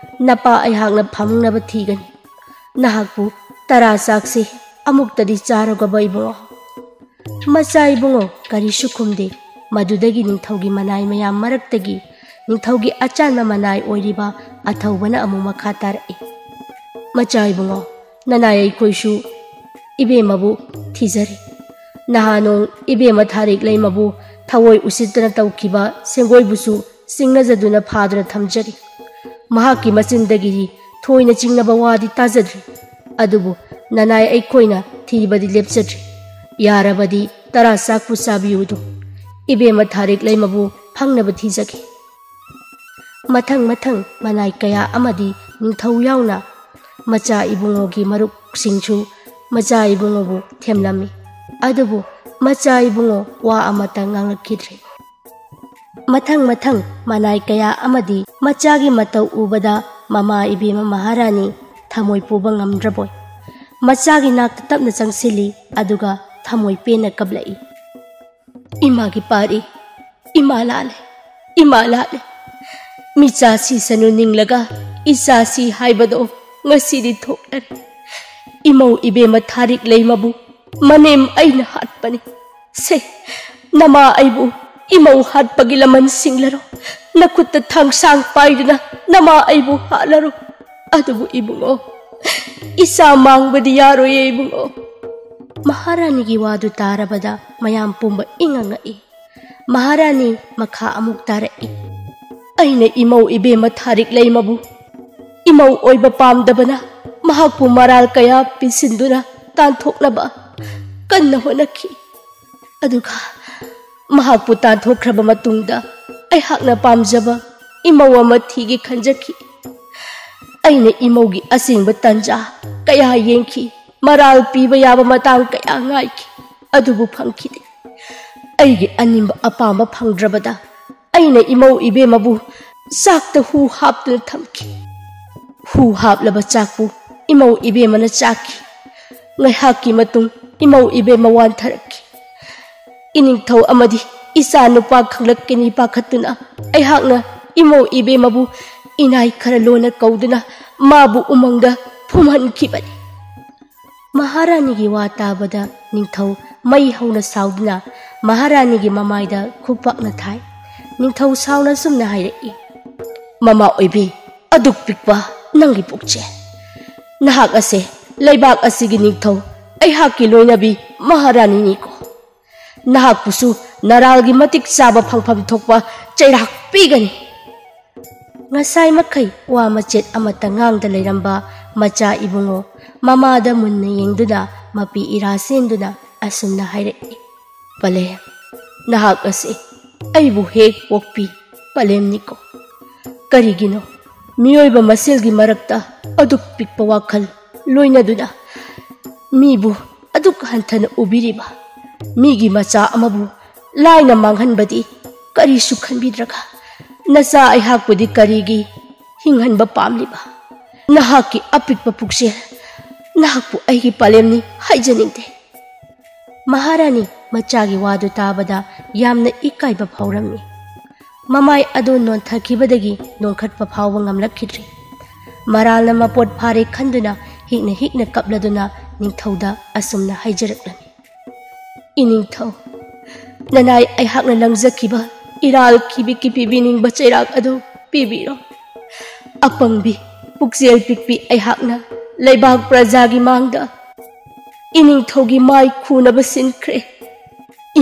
ꯅꯄꯥ ꯑꯩꯍꯥꯛꯅ ꯐꯪꯅꯕ ꯊꯤꯒꯅꯤ꯫ ꯅꯍꯥꯛꯄꯨ ꯇꯔꯥ ꯆꯥꯛꯁꯤ ꯑꯃꯨꯛꯇꯗꯤ ꯆꯥꯔꯒꯕ ꯏꯕꯨꯡꯉꯣ?" ꯃꯆꯥ ꯏꯕꯨꯡꯉꯣ ꯀꯔꯤꯁꯨ ꯈꯨꯝꯗꯦ꯫ ꯃꯗꯨꯗꯒꯤ ꯅꯤꯡꯊꯧꯒꯤ ꯃꯅꯥꯏ ꯃꯌꯥꯝ ꯃꯔꯛꯇꯒꯤ ꯅꯤꯡꯊꯧꯒꯤ ꯑꯆꯥꯟꯕ ꯃꯅꯥꯏ ꯑꯣꯏꯔꯤꯕ ꯑꯊꯧꯕꯅ ꯑꯃꯨꯛ ꯃꯈꯥ ꯇꯥꯔꯛꯏ꯫ "ꯃꯆꯥ ꯏꯕꯨꯡꯉꯣ, ꯅꯅꯥꯏ ꯑꯩꯈꯣꯏꯁꯨ ꯏꯕꯦꯝꯃꯕꯨ ꯊꯤꯖꯔꯤ꯫ ꯅꯍꯥꯟ ꯅꯣꯡ ꯏꯕꯦꯝꯃ ꯊꯥꯔꯤꯛ ꯂꯩꯃꯕꯨ ꯊꯑꯣꯏ ꯎꯁꯤꯠꯇꯅ ꯇꯧꯈꯤꯕ ꯁꯦꯡꯒꯣꯏꯕꯨꯁꯨ ꯆꯤꯡꯅꯖꯗꯨꯅ ꯐꯥꯗꯨꯅ ꯊꯝꯖꯔꯤ꯫ ꯃꯍꯥꯛꯀꯤ ꯃꯆꯤꯟꯗꯒꯤꯗꯤ ꯊꯣꯏꯅ ꯆꯤꯡꯅꯕ ꯋꯥꯗꯤ ꯇꯥꯖꯗ꯭ꯔꯤ꯫ ꯑꯗꯨꯕꯨ ꯅꯅꯥꯏ ꯑꯩꯈꯣꯏꯅ ꯊꯤꯕꯗꯤ ꯂꯦꯞꯆꯗ꯭ꯔꯤ꯫ ꯌꯥꯔꯕꯗꯤ ꯇꯔꯥ ꯆꯥꯛꯄꯨ ꯆꯥꯕꯤꯌꯨꯗꯣ꯫ ꯏꯕꯦꯝꯃ ꯊꯥꯔꯤꯛ ꯂꯩꯃꯕꯨ ꯐꯪꯅꯕ ꯊꯤꯖꯒꯦ"꯫ ꯃꯊꯪ ꯃꯊꯪ ꯃꯅꯥꯏ ꯀꯌꯥ ꯑꯃꯗꯤ ꯅꯤꯡꯊꯧ ꯌꯥꯎꯅ ꯃꯆꯥ ꯏꯕꯨꯡꯉꯣꯒꯤ ꯃꯔꯨꯞꯁꯤꯡꯁꯨ ꯃꯆꯥ ꯏꯕꯨꯡꯉꯣꯕꯨ ꯊꯦꯝꯂꯝꯃꯤ꯫ ꯑꯗꯨꯕꯨ ꯃꯆꯥ ꯏꯕꯨꯡꯉꯣ ꯋꯥ ꯑꯃꯠꯇ ꯉꯥꯡꯂꯛꯈꯤꯗ꯭ꯔꯦ꯫ ꯃꯊꯪ ꯃꯊꯪ ꯃꯅꯥꯏ ꯀꯌꯥ ꯑꯃꯗꯤ ꯃꯆꯥꯒꯤ ꯃꯇꯧ ꯎꯕꯗ ꯃꯃꯥ ꯏꯕꯦꯝꯃ ꯃꯍꯥꯔꯥꯅꯤ ꯊꯃꯣꯏ ꯄꯨꯕ ꯉꯝꯗ꯭ꯔꯕꯣꯏ ꯃꯆꯥꯒꯤ ꯅꯥꯛꯇ ꯇꯞꯅ ꯆꯪꯁꯤꯜꯂꯤ, ꯑꯗꯨꯒ ꯊꯃꯣꯏ ꯄꯦꯟꯅ ꯀꯞꯂꯛꯏ꯫ "ꯏꯃꯥꯒꯤ ꯄꯥꯔꯤ, ꯏꯃꯥ ꯂꯥꯜꯂꯦ, ꯏꯃꯥ ꯂꯥꯜꯂꯦ꯫ ꯃꯤꯆꯥ ꯁꯤꯁꯅꯨ ꯅꯤꯡꯂꯒ ꯏꯆꯥ ꯁꯤ ꯍꯥꯏꯕꯗꯣ ꯉꯁꯤꯗꯤ ꯊꯣꯛꯂꯔꯦ꯫ ꯏꯃꯧ ꯏꯕꯦꯝꯃ ꯊꯥꯔꯤꯛ ꯂꯩꯃꯕꯨ ꯃꯅꯦꯝ ꯑꯩꯅ ꯍꯥꯠꯄꯅꯤ꯫ ꯁꯦ, ꯅꯃꯥ ꯑꯩꯕꯨ ꯏꯃꯧ ꯍꯥꯠꯄꯒꯤ ꯂꯃꯟ ꯁꯤꯡꯂꯔꯣ? ꯅꯈꯨꯠꯇ ꯊꯥꯡꯁꯥꯡ ꯄꯥꯏꯗꯨꯅ ꯅꯃꯥ ꯑꯩꯕꯨ ꯍꯥꯠꯂꯔꯣ? ꯑꯗꯨꯕꯨ ꯏꯕꯨꯡꯉꯣ, ꯏꯆꯥ ꯃꯥꯡꯕꯗꯤ ꯌꯥꯔꯣꯏꯌꯦ ꯏꯕꯨꯡꯉꯣ"꯫ ꯃꯍꯥꯔꯥꯅꯤꯒꯤ ꯋꯥꯗꯨ ꯇꯥꯔꯕꯗ ꯃꯌꯥꯝ ꯄꯨꯝꯕ ꯏꯪꯉ ꯉꯛꯏ꯫ ꯃꯍꯥꯔꯥꯅꯤ ꯃꯈꯥ ꯑꯃꯨꯛ ꯇꯥꯔꯛꯏ꯫ "ꯑꯩꯅ ꯏꯃꯧ ꯏꯕꯦꯝꯃ ꯊꯥꯔꯤꯛ ꯂꯩꯃꯕꯨ ꯏꯃꯧ ꯑꯣꯏꯕ ꯄꯥꯝꯗꯕꯅ ꯃꯍꯥꯛꯄꯨ ꯃꯔꯥꯜ ꯀꯌꯥ ꯄꯤꯁꯤꯟꯗꯨꯅ ꯇꯥꯟꯊꯣꯛꯅꯕ ꯀꯟꯅ ꯍꯣꯠꯅꯈꯤ꯫ ꯑꯗꯨꯒ ꯃꯍꯥꯛꯄꯨ ꯇꯥꯟꯊꯣꯛꯈ꯭ꯔꯕ ꯃꯇꯨꯡꯗ ꯑꯩꯍꯥꯛꯅ ꯄꯥꯝꯖꯕ ꯏꯃꯧ ꯑꯃ ꯊꯤꯒꯦ ꯈꯟꯖꯈꯤ꯫ ꯑꯩꯅ ꯏꯃꯧꯒꯤ ꯑꯁꯦꯡꯕ ꯇꯟꯖꯥ ꯀꯌꯥ ꯌꯦꯡꯈꯤ, ꯃꯔꯥꯜ ꯄꯤꯕ ꯌꯥꯕ ꯃꯇꯥꯡ ꯀꯌꯥ ꯉꯥꯏꯈꯤ, ꯑꯗꯨꯕꯨ ꯐꯪꯈꯤꯗꯦ꯫ ꯑꯩꯒꯤ ꯑꯅꯤꯡꯕ ꯑꯄꯥꯝꯕ ꯐꯪꯗ꯭ꯔꯕꯗ ꯑꯩꯅ ꯏꯃꯧ ꯏꯕꯦꯝꯃꯕꯨ ꯆꯥꯛꯇ ꯍꯨ ꯍꯥꯞꯇꯨꯅ ꯊꯝꯈꯤ꯫ ꯍꯨ ꯍꯥꯞꯂꯕ ꯆꯥꯛꯄꯨ ꯏꯃꯧ ꯏꯕꯦꯝꯃꯅ ꯆꯥꯈꯤ꯫ ꯉꯥꯏꯍꯥꯛꯀꯤ ꯃꯇꯨꯡ ꯏꯃꯧ ꯏꯕꯦꯝꯃ ꯋꯥꯟꯊꯔꯛꯈꯤ꯫ ꯏꯅꯤꯡꯊꯧ ꯑꯃꯗꯤ ꯏꯆꯥ ꯅꯨꯄꯥ ꯈꯪꯂꯛꯀꯅꯤ ꯄꯥꯈꯠꯇꯨꯅ ꯑꯩꯍꯥꯛꯅ ꯏꯃꯧ ꯏꯕꯦꯝꯃꯕꯨ ꯏꯅꯥꯏ ꯈꯔ ꯂꯣꯟꯅ ꯀꯧꯗꯨꯅ ꯃꯥꯕꯨ ꯎꯃꯪꯗ ꯐꯨꯝꯍꯟꯈꯤꯕꯅꯤ"꯫ ꯃꯍꯥꯔꯥꯅꯤꯒꯤ ꯋꯥ ꯇꯥꯕꯗ ꯅꯤꯡꯊꯧ ꯃꯩ ꯍꯧꯅ ꯁꯥꯎꯗꯨꯅ ꯃꯍꯥꯔꯥꯅꯤꯒꯤ ꯃꯃꯥꯏꯗ ꯈꯨꯄꯥꯛꯅ ꯊꯥꯏ꯫ ꯅꯤꯡꯊꯧ ꯁꯥꯎꯅ ꯁꯨꯝꯅ ꯍꯥꯏꯔꯛꯏ, "ꯃꯃꯥ ꯑꯣꯏꯕꯤ, ꯑꯗꯨꯛ ꯄꯤꯛꯄ ꯅꯪꯒꯤ ꯄꯨꯛꯆꯦꯜ! ꯅꯍꯥꯛ ꯑꯁꯦ ꯂꯩꯕꯥꯛ ꯑꯁꯤꯒꯤ ꯅꯤꯡꯊꯧ, ꯑꯩꯍꯥꯛꯀꯤ ꯂꯣꯏꯅꯕꯤ ꯃꯍꯥꯔꯥꯅꯤꯅꯤꯀꯣ꯫ ꯅꯍꯥꯛꯄꯨꯁꯨ ꯅꯔꯥꯜꯒꯤ ꯃꯇꯤꯛ ꯆꯥꯕ ꯐꯪꯐꯝ ꯊꯣꯛꯄ ꯆꯩꯔꯥꯛ ꯄꯤꯒꯅꯤ"꯫ ꯉꯁꯥꯏ ꯃꯈꯩ ꯋꯥ ꯃꯆꯦꯠ ꯑꯃꯠꯇ ꯉꯥꯡꯗ ꯂꯩꯔꯝꯕ ꯃꯆꯥ ꯏꯕꯨꯡꯉꯣ ꯃꯃꯥꯗ ꯃꯨꯟꯅ ꯌꯦꯡꯗꯨꯅ ꯃꯄꯤ ꯏꯔꯥ ꯁꯦꯟꯗꯨꯅ ꯑꯁꯨꯝꯅ ꯍꯥꯏꯔꯛꯏ, "ꯄꯂꯦꯝ, ꯅꯍꯥꯛ ꯑꯁꯤ ꯑꯩꯕꯨ ꯍꯦꯛ ꯄꯣꯛꯄꯤ ꯄꯂꯦꯝꯅꯤꯀꯣ꯫ ꯀꯔꯤꯒꯤꯅꯣ ꯃꯤꯑꯣꯏꯕ ꯃꯁꯦꯜꯒꯤ ꯃꯔꯛꯇ ꯑꯗꯨꯛ ꯄꯤꯛꯄ ꯋꯥꯈꯜ ꯂꯣꯏꯅꯗꯨꯅ ꯃꯤꯕꯨ ꯑꯗꯨꯛ ꯍꯟꯊꯅ ꯎꯕꯤꯔꯤꯕ? ꯃꯤꯒꯤ ꯃꯆꯥ ꯑꯃꯕꯨ ꯂꯥꯏꯅ ꯃꯥꯡꯍꯟꯕꯗꯤ ꯀꯔꯤꯁꯨ ꯈꯟꯕꯤꯗ꯭ꯔꯒ ꯅꯆꯥ ꯑꯩꯍꯥꯛꯄꯨꯗꯤ ꯀꯔꯤꯒꯤ ꯍꯤꯡꯍꯟꯕ ꯄꯥꯝꯂꯤꯕ? ꯅꯍꯥꯛꯀꯤ ꯑꯄꯤꯛꯄ ꯄꯨꯛꯆꯦꯜ, ꯅꯍꯥꯛꯄꯨ ꯑꯩꯒꯤ ꯄꯂꯦꯝꯅꯤ ꯍꯥꯏꯖꯅꯤꯡꯗꯦ"꯫ ꯃꯍꯥꯔꯥꯅꯤ ꯃꯆꯥꯒꯤ ꯋꯥꯗꯨ ꯇꯥꯕꯗ ꯌꯥꯝꯅ ꯏꯀꯥꯏꯕ ꯐꯥꯎꯔꯝꯃꯤ꯫ ꯃꯃꯥꯏ ꯑꯗꯨ ꯅꯣꯟꯊꯈꯤꯕꯗꯒꯤ ꯅꯣꯟꯈꯠꯄ ꯐꯥꯎꯕ ꯉꯝꯂꯛꯈꯤꯗ꯭ꯔꯦ꯫ ꯃꯔꯥꯜꯅ ꯃꯄꯣꯠ ꯐꯥꯔꯦ ꯈꯟꯗꯨꯅ ꯍꯤꯛꯅ ꯍꯤꯛꯅ ꯀꯞꯂꯗꯨꯅ ꯅꯤꯡꯊꯧꯗ ꯑꯁꯨꯝꯅ ꯍꯥꯏꯖꯔꯛꯂꯝꯃꯤ, "ꯏꯅꯤꯡꯊꯧ, ꯅꯅꯥꯏ ꯑꯩꯍꯥꯛꯅ ꯂꯪꯖꯈꯤꯕ ꯏꯔꯥꯜ ꯀꯤꯕꯤꯛꯀꯤ ꯄꯤꯕꯤꯅꯤꯡꯕ ꯆꯩꯔꯥꯛ ꯑꯗꯨ ꯄꯤꯕꯤꯔꯣ꯫ ꯑꯄꯪꯕꯤ, ꯄꯨꯛꯆꯦꯜ ꯄꯤꯛꯄꯤ ꯑꯩꯍꯥꯛꯅ ꯂꯩꯕꯥꯛ ꯄ꯭ꯔꯖꯥꯒꯤ ꯃꯥꯡꯗ ꯏꯅꯤꯡꯊꯧꯒꯤ ꯃꯥꯏ ꯈꯨꯅꯕ ꯁꯤꯟꯈ꯭ꯔꯦ꯫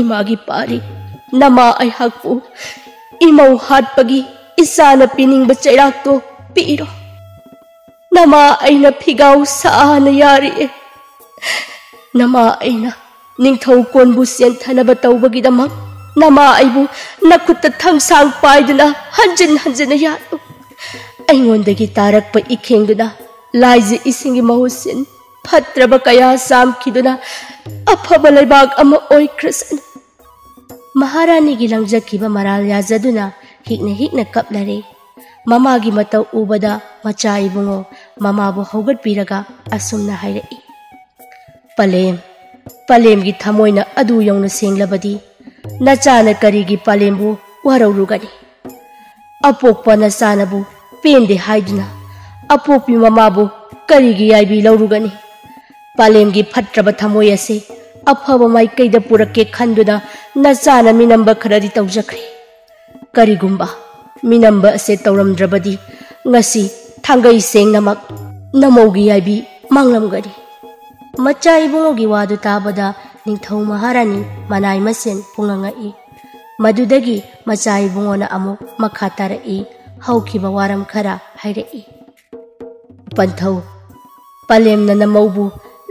ꯏꯃꯥꯒꯤ ꯄꯥꯔꯤ, ꯅꯃꯥ ꯑꯩꯍꯥꯛꯄꯨ ꯏꯃꯧ ꯍꯥꯠꯄꯒꯤ ꯏꯆꯥꯅ ꯄꯤꯅꯤꯡꯕ ꯆꯩꯔꯥꯛꯇꯣ ꯄꯤꯔꯣ꯫ ꯅꯃꯥ ꯑꯩꯅ ꯐꯤꯒꯥꯎ ꯁꯥꯅ ꯌꯥꯔꯤꯑꯦ꯫ ꯅꯃꯥ ꯑꯩꯅ ꯅꯤꯡꯊꯧ ꯀꯣꯟꯕꯨ ꯆꯦꯟꯊꯅꯕ ꯇꯧꯕꯒꯤꯗꯃꯛ ꯅꯃꯥ ꯑꯩꯕꯨ ꯅꯈꯨꯠꯇ ꯊꯥꯡꯁꯥꯡ ꯄꯥꯏꯗꯨꯅ ꯍꯟꯖꯤꯟ ꯍꯟꯖꯤꯟꯅ ꯌꯥꯠꯂꯨ꯫ ꯑꯩꯉꯣꯟꯗꯒꯤ ꯇꯥꯔꯛꯄ ꯏꯈꯦꯡꯗꯨꯅ ꯂꯥꯏꯖ ꯏꯁꯤꯡꯒꯤ ꯃꯍꯨꯠ ꯁꯤꯟ ꯐꯠꯇ꯭ꯔꯕ ꯀꯌꯥ ꯆꯥꯝꯈꯤꯗꯨꯅ ꯑꯐꯕ ꯂꯩꯕꯥꯛ ꯑꯃ ꯑꯣꯏꯈ꯭ꯔꯁꯅꯨ"꯫ ꯃꯍꯥꯔꯥꯅꯤꯒꯤ ꯂꯪꯖꯈꯤꯕ ꯃꯔꯥꯜ ꯌꯥꯖꯗꯨꯅ ꯍꯤꯛꯅ ꯍꯤꯛꯅ ꯀꯞꯂꯔꯦ꯫ ꯃꯃꯥꯒꯤ ꯃꯇꯧ ꯎꯕꯗ ꯃꯆꯥ ꯏꯕꯨꯡꯉꯣ ꯃꯃꯥꯕꯨ ꯍꯧꯒꯠꯄꯤꯔꯒ ꯑꯁꯨꯝꯅ ꯍꯥꯏꯔꯛꯏ, "ꯄꯂꯦꯝ, ꯄꯂꯦꯝꯒꯤ ꯊꯃꯣꯏꯅ ꯑꯗꯨ ꯌꯧꯅ ꯁꯦꯡꯂꯕꯗꯤ ꯅꯆꯥꯅ ꯀꯔꯤꯒꯤ ꯄꯂꯦꯝꯕꯨ ꯋꯥꯔꯧꯔꯨꯒꯅꯤ? ꯑꯄꯣꯛꯄ ꯅꯆꯥꯅꯕꯨ ꯄꯦꯟꯗꯦ ꯍꯥꯏꯗꯨꯅ ꯑꯄꯣꯛꯄꯤ ꯃꯃꯥꯕꯨ ꯀꯔꯤꯒꯤ ꯌꯥꯏꯕꯤ ꯂꯧꯔꯨꯒꯅꯤ? ꯄꯂꯦꯝꯒꯤ ꯐꯠꯇ꯭ꯔꯕ ꯊꯃꯣꯏ ꯑꯁꯤ ꯑꯐꯕ ꯃꯥꯏꯀꯩꯗ ꯄꯨꯔꯛꯀꯦ ꯈꯟꯗꯨꯅ ꯅꯆꯥꯅ ꯃꯤꯅꯝꯕ ꯈꯔꯗꯤ ꯇꯧꯖꯈ꯭ꯔꯦ꯫ ꯀꯔꯤꯒꯨꯝꯕ ꯃꯤꯅꯝꯕ ꯑꯁꯦ ꯇꯧꯔꯝꯗ꯭ꯔꯕꯗꯤ ꯉꯁꯤ ꯊꯥꯡꯒꯩ ꯁꯦꯡꯅꯃꯛ ꯅꯃꯧꯒꯤ ꯌꯥꯏꯕꯤ ꯃꯥꯡꯂꯝꯒꯅꯤ꯫ ꯃꯆꯥ ꯏꯕꯨꯡꯉꯣꯒꯤ ꯋꯥꯗꯨ ꯇꯥꯕꯗ ꯅꯤꯡꯊꯧ ꯃꯍꯥꯔꯥꯅꯤ ꯃꯅꯥꯏ ꯃꯁꯦꯟ ꯄꯨꯡꯉꯉꯛꯏ꯫ ꯃꯗꯨꯗꯒꯤ ꯃꯆꯥ ꯏꯕꯨꯡꯉꯣꯅ ꯑꯃꯨꯛ ꯃꯈꯥ ꯇꯥꯔꯛꯏ, ꯍꯧꯈꯤꯕ ꯋꯥꯔꯝ ꯈꯔ ꯍꯥꯏꯔꯛꯏ꯫ ꯄꯟꯊꯧ, ꯄꯂꯦꯝꯅ ꯅꯃꯧꯕꯨ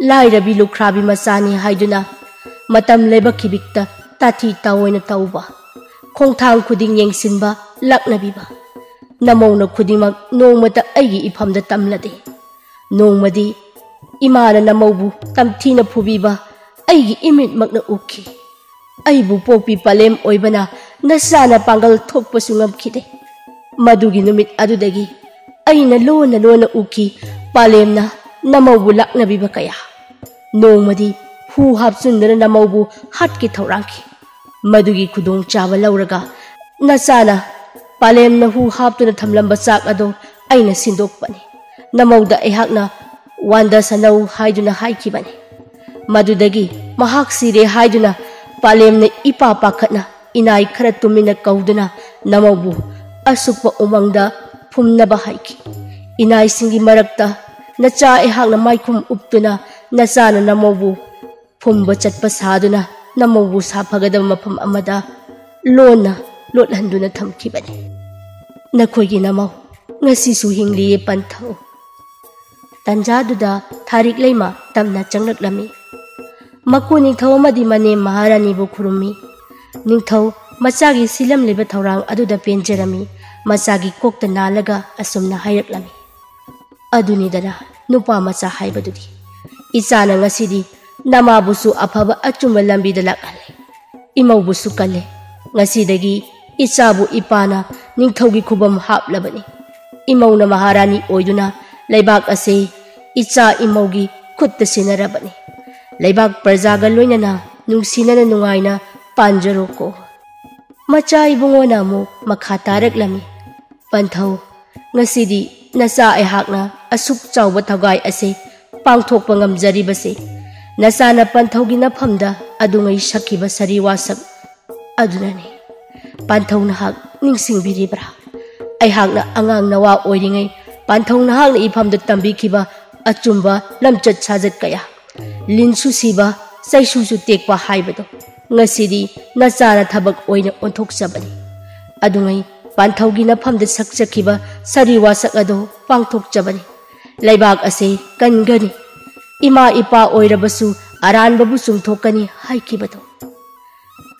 ꯂꯥꯏꯔꯕꯤ ꯂꯨꯈ꯭ꯔꯥꯕꯤ ꯃꯆꯥꯅꯤ ꯍꯥꯏꯗꯨꯅ ꯃꯇꯝ ꯂꯩꯕꯛ ꯈꯤꯕꯤꯛꯇ ꯇꯥꯊꯤ ꯇꯥꯑꯣꯏꯅ ꯇꯧꯕ, ꯈꯣꯡꯊꯥꯡ ꯈꯨꯗꯤꯡ ꯌꯦꯡꯁꯤꯟꯕ, ꯂꯥꯛꯅꯕꯤꯕ꯫ ꯅꯃꯧꯅ ꯈꯨꯗꯤꯡꯃꯛ ꯅꯣꯡꯃꯇ ꯑꯩꯒꯤ ꯏꯐꯝꯗ ꯇꯝꯂꯗꯦ꯫ ꯅꯣꯡꯃꯗꯤ ꯏꯃꯥꯅ ꯅꯃꯧꯕꯨ ꯇꯝꯊꯤꯅ ꯐꯨꯕꯤꯕ ꯑꯩꯒꯤ ꯏꯃꯤꯠꯃꯛꯅ ꯎꯈꯤ꯫ ꯑꯩꯕꯨ ꯄꯣꯛꯄꯤ ꯄꯂꯦꯝ ꯑꯣꯏꯕꯅ ꯅꯆꯥꯅ ꯄꯥꯡꯒꯜ ꯊꯣꯛꯄꯁꯨ ꯉꯝꯈꯤꯗꯦ꯫ ꯃꯗꯨꯒꯤ ꯅꯨꯃꯤꯠ ꯑꯗꯨꯗꯒꯤ ꯑꯩꯅ ꯂꯣꯟꯅ ꯂꯣꯟꯅ ꯎꯈꯤ ꯄꯂꯦꯝꯅ ꯅꯃꯧꯕꯨ ꯂꯥꯛꯅꯕꯤꯕ ꯀꯌꯥ꯫ ꯅꯣꯡꯃꯗꯤ ꯍꯨ ꯍꯥꯞꯆꯤꯟꯗꯨꯅ ꯅꯃꯧꯕꯨ ꯍꯥꯠꯀꯦ ꯊꯧꯔꯥꯡꯈꯤ꯫ ꯃꯗꯨꯒꯤ ꯈꯨꯗꯣꯡꯆꯥꯕ ꯂꯧꯔꯒ ꯅꯆꯥꯅ ꯄꯂꯦꯝꯅ ꯍꯨ ꯍꯥꯞꯇꯨꯅ ꯊꯝꯂꯝꯕ ꯆꯥꯛ ꯑꯗꯨ ꯑꯩꯅ ꯁꯤꯟꯗꯣꯛꯄꯅꯤ꯫ ꯅꯃꯧꯗ ꯑꯩꯍꯥꯛꯅ "ꯋꯥꯟꯗ ꯁꯅꯧ" ꯍꯥꯏꯗꯨꯅ ꯍꯥꯏꯈꯤꯕꯅꯤ꯫ ꯃꯗꯨꯗꯒꯤ ꯃꯍꯥꯛ ꯁꯤꯔꯦ ꯍꯥꯏꯗꯨꯅ ꯄꯂꯦꯝꯅ ꯏꯄꯥ ꯄꯥꯈꯠꯅ ꯏꯅꯥꯏ ꯈꯔ ꯇꯨꯃꯤꯟꯅ ꯀꯧꯗꯨꯅ ꯅꯃꯧꯕꯨ ꯑꯁꯨꯛꯄ ꯎꯃꯪꯗ ꯐꯨꯝꯅꯕ ꯍꯥꯏꯈꯤ꯫ ꯏꯅꯥꯏꯁꯤꯡꯒꯤ ꯃꯔꯛꯇ ꯅꯆꯥ ꯑꯩꯍꯥꯛꯅ ꯃꯥꯏꯈꯨꯝ ꯎꯞꯇꯨꯅ ꯅꯆꯥꯅ ꯅꯃꯧꯕꯨ ꯐꯨꯝꯕ ꯆꯠꯄ ꯁꯥꯗꯨꯅ ꯅꯃꯧꯕꯨ ꯁꯥꯐꯒꯗꯕ ꯃꯐꯝ ꯑꯃꯗ ꯂꯣꯟꯅ ꯂꯣꯠꯍꯟꯗꯨꯅ ꯊꯝꯈꯤꯕꯅꯤ꯫ ꯅꯈꯣꯏꯒꯤ ꯅꯃꯧ ꯉꯁꯤꯁꯨ ꯍꯤꯡꯂꯤꯌꯦ ꯄꯟꯊꯧ꯫ ꯇꯟꯖꯥꯗꯨꯗ ꯊꯥꯔꯤꯛ ꯂꯩꯃ ꯇꯝꯅ ꯆꯪꯂꯛꯂꯝꯃꯤ꯫ ꯃꯀꯨ ꯅꯤꯡꯊꯧ ꯑꯃꯗꯤ ꯃꯅꯦꯝ ꯃꯍꯥꯔꯥꯅꯤꯕꯨ ꯈꯨꯔꯨꯝꯃꯤ꯫ ꯅꯤꯡꯊꯧ ꯃꯆꯥꯒꯤ ꯁꯤꯜꯂꯝꯂꯤꯕ ꯊꯧꯔꯥꯡ ꯑꯗꯨꯗ ꯄꯦꯟꯖꯔꯝꯃꯤ꯫ ꯃꯆꯥꯒꯤ ꯀꯣꯛꯇ ꯅꯥꯜꯂꯒ ꯑꯁꯨꯝꯅ ꯍꯥꯏꯔꯛꯂꯝꯃꯤ꯫ ꯑꯗꯨꯅꯤꯗꯅ ꯅꯨꯄꯥ ꯃꯆꯥ ꯍꯥꯏꯕꯗꯨꯗꯤ꯫ ꯏꯆꯥꯅ ꯉꯁꯤꯗꯤ ꯅꯃꯥꯕꯨꯁꯨ ꯑꯐꯕ ꯑꯆꯨꯝꯕ ꯂꯝꯕꯤꯗ ꯂꯥꯛꯍꯜꯂꯦ꯫ ꯏꯃꯧꯕꯨꯁꯨ ꯀꯜꯂꯦ꯫ ꯉꯁꯤꯗꯒꯤ ꯏꯆꯥꯕꯨ ꯏꯄꯥꯅ ꯅꯤꯡꯊꯧꯒꯤ ꯈꯨꯕꯝ ꯍꯥꯞꯂꯕꯅꯤ꯫ ꯏꯃꯧꯅ ꯃꯍꯥꯔꯥꯅꯤ ꯑꯣꯏꯗꯨꯅ ꯂꯩꯕꯥꯛ ꯑꯁꯤ ꯏꯆꯥ ꯏꯃꯧꯒꯤ ꯈꯨꯠꯇ ꯁꯤꯟꯅꯔꯕꯅꯤ꯫ ꯂꯩꯕꯥꯛ ꯄ꯭ꯔꯖꯥꯒ ꯂꯣꯏꯅꯅ ꯅꯨꯡꯁꯤꯅꯅ ꯅꯨꯡꯉꯥꯏꯅ ꯄꯥꯟꯖꯔꯣꯀꯣ꯫ ꯃꯆꯥ ꯏꯕꯨꯡꯉꯣꯅ ꯑꯃꯨꯛ ꯃꯈꯥ ꯇꯥꯔꯛꯂꯝꯃꯤ꯫ ꯄꯟꯊꯧ, ꯉꯁꯤꯗꯤ ꯅꯆꯥ ꯑꯩꯍꯥꯛꯅ ꯑꯁꯨꯛ ꯆꯥꯎꯕ ꯊꯧꯒꯥꯏ ꯑꯁꯤ ꯄꯥꯡꯊꯣꯛꯄ ꯉꯝꯖꯔꯤꯕꯁꯤ ꯅꯆꯥꯅ ꯄꯥꯟꯊꯧꯒꯤ ꯅꯐꯝꯗ ꯑꯗꯨꯉꯩ ꯁꯛꯈꯤꯕ ꯁꯥꯔꯤ ꯋꯥꯁꯛ ꯑꯗꯨꯅꯅꯤ꯫ ꯄꯥꯟꯊꯧ, ꯅꯍꯥꯛ ꯅꯤꯡꯁꯤꯡꯕꯤꯔꯤꯕ꯭ꯔꯥ? ꯑꯩꯍꯥꯛꯅ ꯑꯉꯥꯡ ꯅꯋꯥ ꯑꯣꯏꯔꯤꯉꯩ ꯄꯥꯟꯊꯧ ꯅꯍꯥꯛꯅ ꯏꯐꯝꯗ ꯇꯝꯕꯤꯈꯤꯕ ꯑꯆꯨꯝꯕ ꯂꯝꯆꯠ ꯁꯥꯖꯠ ꯀꯌꯥ, ꯂꯤꯟꯁꯨ ꯁꯤꯕ, ꯆꯩꯁꯨꯁꯨ ꯇꯦꯛꯄ ꯍꯥꯏꯕꯗꯣ ꯉꯁꯤꯗꯤ ꯅꯆꯥꯅ ꯊꯕꯛ ꯑꯣꯏꯅ ꯑꯣꯟꯊꯣꯛꯆꯕꯅꯤ꯫ ꯑꯗꯨꯉꯩ ꯄꯥꯟꯊꯧꯒꯤ ꯅꯐꯝꯗ ꯁꯛꯆꯈꯤꯕ ꯁꯥꯔꯤ ꯋꯥꯁꯛ ꯑꯗꯣ ꯄꯥꯡꯊꯣꯛꯆꯕꯅꯤ꯫ ꯂꯩꯕꯥꯛ ꯑꯁꯦ ꯀꯟꯒꯅꯤ, ꯏꯃꯥ ꯏꯄꯥ ꯑꯣꯏꯔꯕꯁꯨ ꯑꯔꯥꯟꯕꯕꯨ ꯆꯨꯝꯊꯣꯛꯀꯅꯤ ꯍꯥꯏꯈꯤꯕꯗꯣ꯫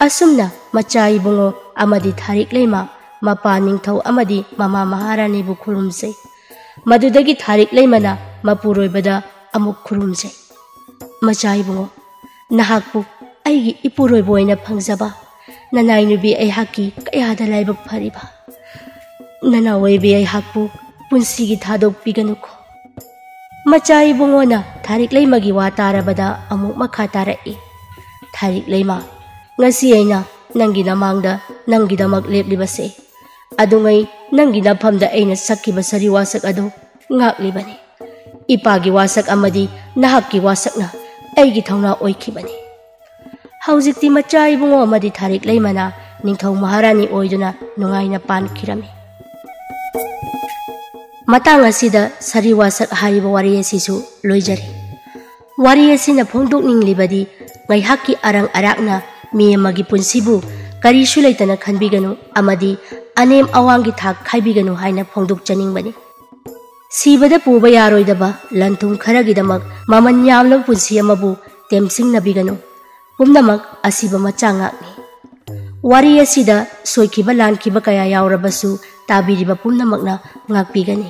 ꯑꯁꯨꯝꯅ ꯃꯆꯥ ꯏꯕꯨꯡꯉꯣ ꯑꯃꯗꯤ ꯊꯥꯔꯤꯛ ꯂꯩꯃ ꯃꯄꯥ ꯅꯤꯡꯊꯧ ꯑꯃꯗꯤ ꯃꯃꯥ ꯃꯍꯥꯔꯥꯅꯤꯕꯨ ꯈꯨꯔꯨꯝꯖꯩ꯫ ꯃꯗꯨꯗꯒꯤ ꯊꯥꯔꯤꯛ ꯂꯩꯃꯅ ꯃꯄꯨꯔꯣꯏꯕꯗ ꯑꯃꯨꯛ ꯈꯨꯔꯨꯝꯖꯩ꯫ ꯃꯆꯥ ꯏꯕꯨꯡꯉꯣ, ꯅꯍꯥꯛꯄꯨ ꯑꯩꯒꯤ ꯏꯄꯨꯔꯣꯏꯕ ꯑꯣꯏꯅ ꯐꯪꯖꯕ, ꯅꯅꯥꯏ ꯅꯨꯄꯤ ꯑꯩꯍꯥꯛꯀꯤ ꯀꯌꯥꯗ ꯂꯥꯏꯕꯛ ꯐꯔꯤꯕ꯫ ꯅꯅꯥꯎ ꯑꯣꯏꯕꯤ ꯑꯩꯍꯥꯛꯄꯨ ꯄꯨꯟꯁꯤꯒꯤ ꯊꯥꯗꯣꯛꯄꯤꯒꯅꯨꯀꯣ꯫ ꯃꯆꯥ ꯏꯕꯨꯡꯉꯣꯅ ꯊꯥꯔꯤꯛ ꯂꯩꯃꯒꯤ ꯋꯥ ꯇꯥꯔꯕꯗ ꯑꯃꯨꯛ ꯃꯈꯥ ꯇꯥꯔꯛꯏ꯫ ꯊꯥꯔꯤꯛ ꯂꯩꯃ, ꯉꯁꯤ ꯑꯩꯅ ꯅꯪꯒꯤ ꯅꯃꯥꯡꯗ ꯅꯪꯒꯤꯗꯃꯛ ꯂꯦꯞꯂꯤꯕꯁꯦ, ꯑꯗꯨꯉꯩ ꯅꯪꯒꯤ ꯅꯐꯝꯗ ꯑꯩꯅ ꯁꯛꯈꯤꯕ ꯁꯥꯔꯤ ꯋꯥꯁꯛ ꯑꯗꯨ ꯉꯥꯛꯂꯤꯕꯅꯤ꯫ ꯏꯄꯥꯒꯤ ꯋꯥꯁꯛ ꯑꯃꯗꯤ ꯅꯍꯥꯛꯀꯤ ꯋꯥꯁꯛꯅ ꯑꯩꯒꯤ ꯊꯧꯅꯥ ꯑꯣꯏꯈꯤꯕꯅꯤ꯫ ꯍꯧꯖꯤꯛꯇꯤ ꯃꯆꯥ ꯏꯕꯨꯡꯉꯣ ꯑꯃꯗꯤ ꯊꯥꯔꯤꯛ ꯂꯩꯃꯅ ꯅꯤꯡꯊꯧ ꯃꯍꯥꯔꯥꯅꯤ ꯑꯣꯏꯗꯨꯅ ꯅꯨꯡꯉꯥꯏꯅ ꯄꯥꯟꯈꯤꯔꯝꯃꯤ꯫ ꯃꯇꯥꯡ ꯑꯁꯤꯗ ꯁꯥꯔꯤ ꯋꯥꯁꯛ ꯍꯥꯏꯔꯤꯕ ꯋꯥꯔꯤ ꯑꯁꯤꯁꯨ ꯂꯣꯏꯖꯔꯦ꯫ ꯋꯥꯔꯤ ꯑꯁꯤꯅ ꯐꯣꯡꯗꯣꯛꯅꯤꯡꯂꯤꯕꯗꯤ ꯉꯥꯏꯍꯥꯛꯀꯤ ꯑꯔꯪ ꯑꯔꯥꯛꯅ ꯃꯤ ꯑꯃꯒꯤ ꯄꯨꯟꯁꯤꯕꯨ ꯀꯔꯤꯁꯨ ꯂꯩꯇꯅ ꯈꯟꯕꯤꯒꯅꯨ ꯑꯃꯗꯤ ꯑꯅꯦꯝ ꯑꯋꯥꯡꯒꯤ ꯊꯥꯛ ꯈꯥꯏꯕꯤꯒꯅꯨ ꯍꯥꯏꯅ ꯐꯣꯡꯗꯣꯛꯆꯅꯤꯡꯕꯅꯤ꯫ ꯁꯤꯕꯗ ꯄꯨꯕ ꯌꯥꯔꯣꯏꯗꯕ ꯂꯟ ꯊꯨꯝ ꯈꯔꯒꯤꯗꯃꯛ ꯃꯃꯜ ꯌꯥꯝꯂꯕ ꯄꯨꯟꯁꯤ ꯑꯃꯕꯨ ꯇꯦꯝꯁꯤꯡꯅꯕꯤꯒꯅꯨ꯫ ꯄꯨꯝꯅꯃꯛ ꯑꯁꯤꯕ ꯃꯆꯥ ꯉꯥꯛꯅꯤ꯫ ꯋꯥꯔꯤ ꯑꯁꯤꯗ ꯁꯣꯏꯈꯤꯕ ꯂꯥꯟꯈꯤꯕ ꯀꯌꯥ ꯌꯥꯎꯔꯕꯁꯨ ꯇꯥꯕꯤꯔꯤꯕ ꯄꯨꯝꯅꯃꯛꯅ ꯉꯥꯛꯄꯤꯒꯅꯤ꯫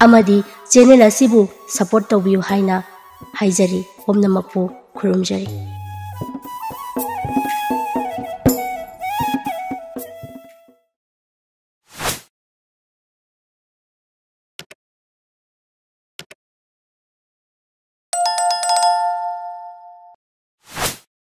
ꯑꯃꯗꯤ ꯆꯦꯅꯦꯜ ꯑꯁꯤꯕꯨ ꯁꯄꯣꯔꯠ ꯇꯧꯕꯤꯌꯨ ꯍꯥꯏꯅ ꯍꯥꯏꯖꯔꯤ ꯄꯨꯝꯅꯃꯛꯄꯨ꯫ ꯈꯨꯔꯨꯝꯖꯔꯤ꯫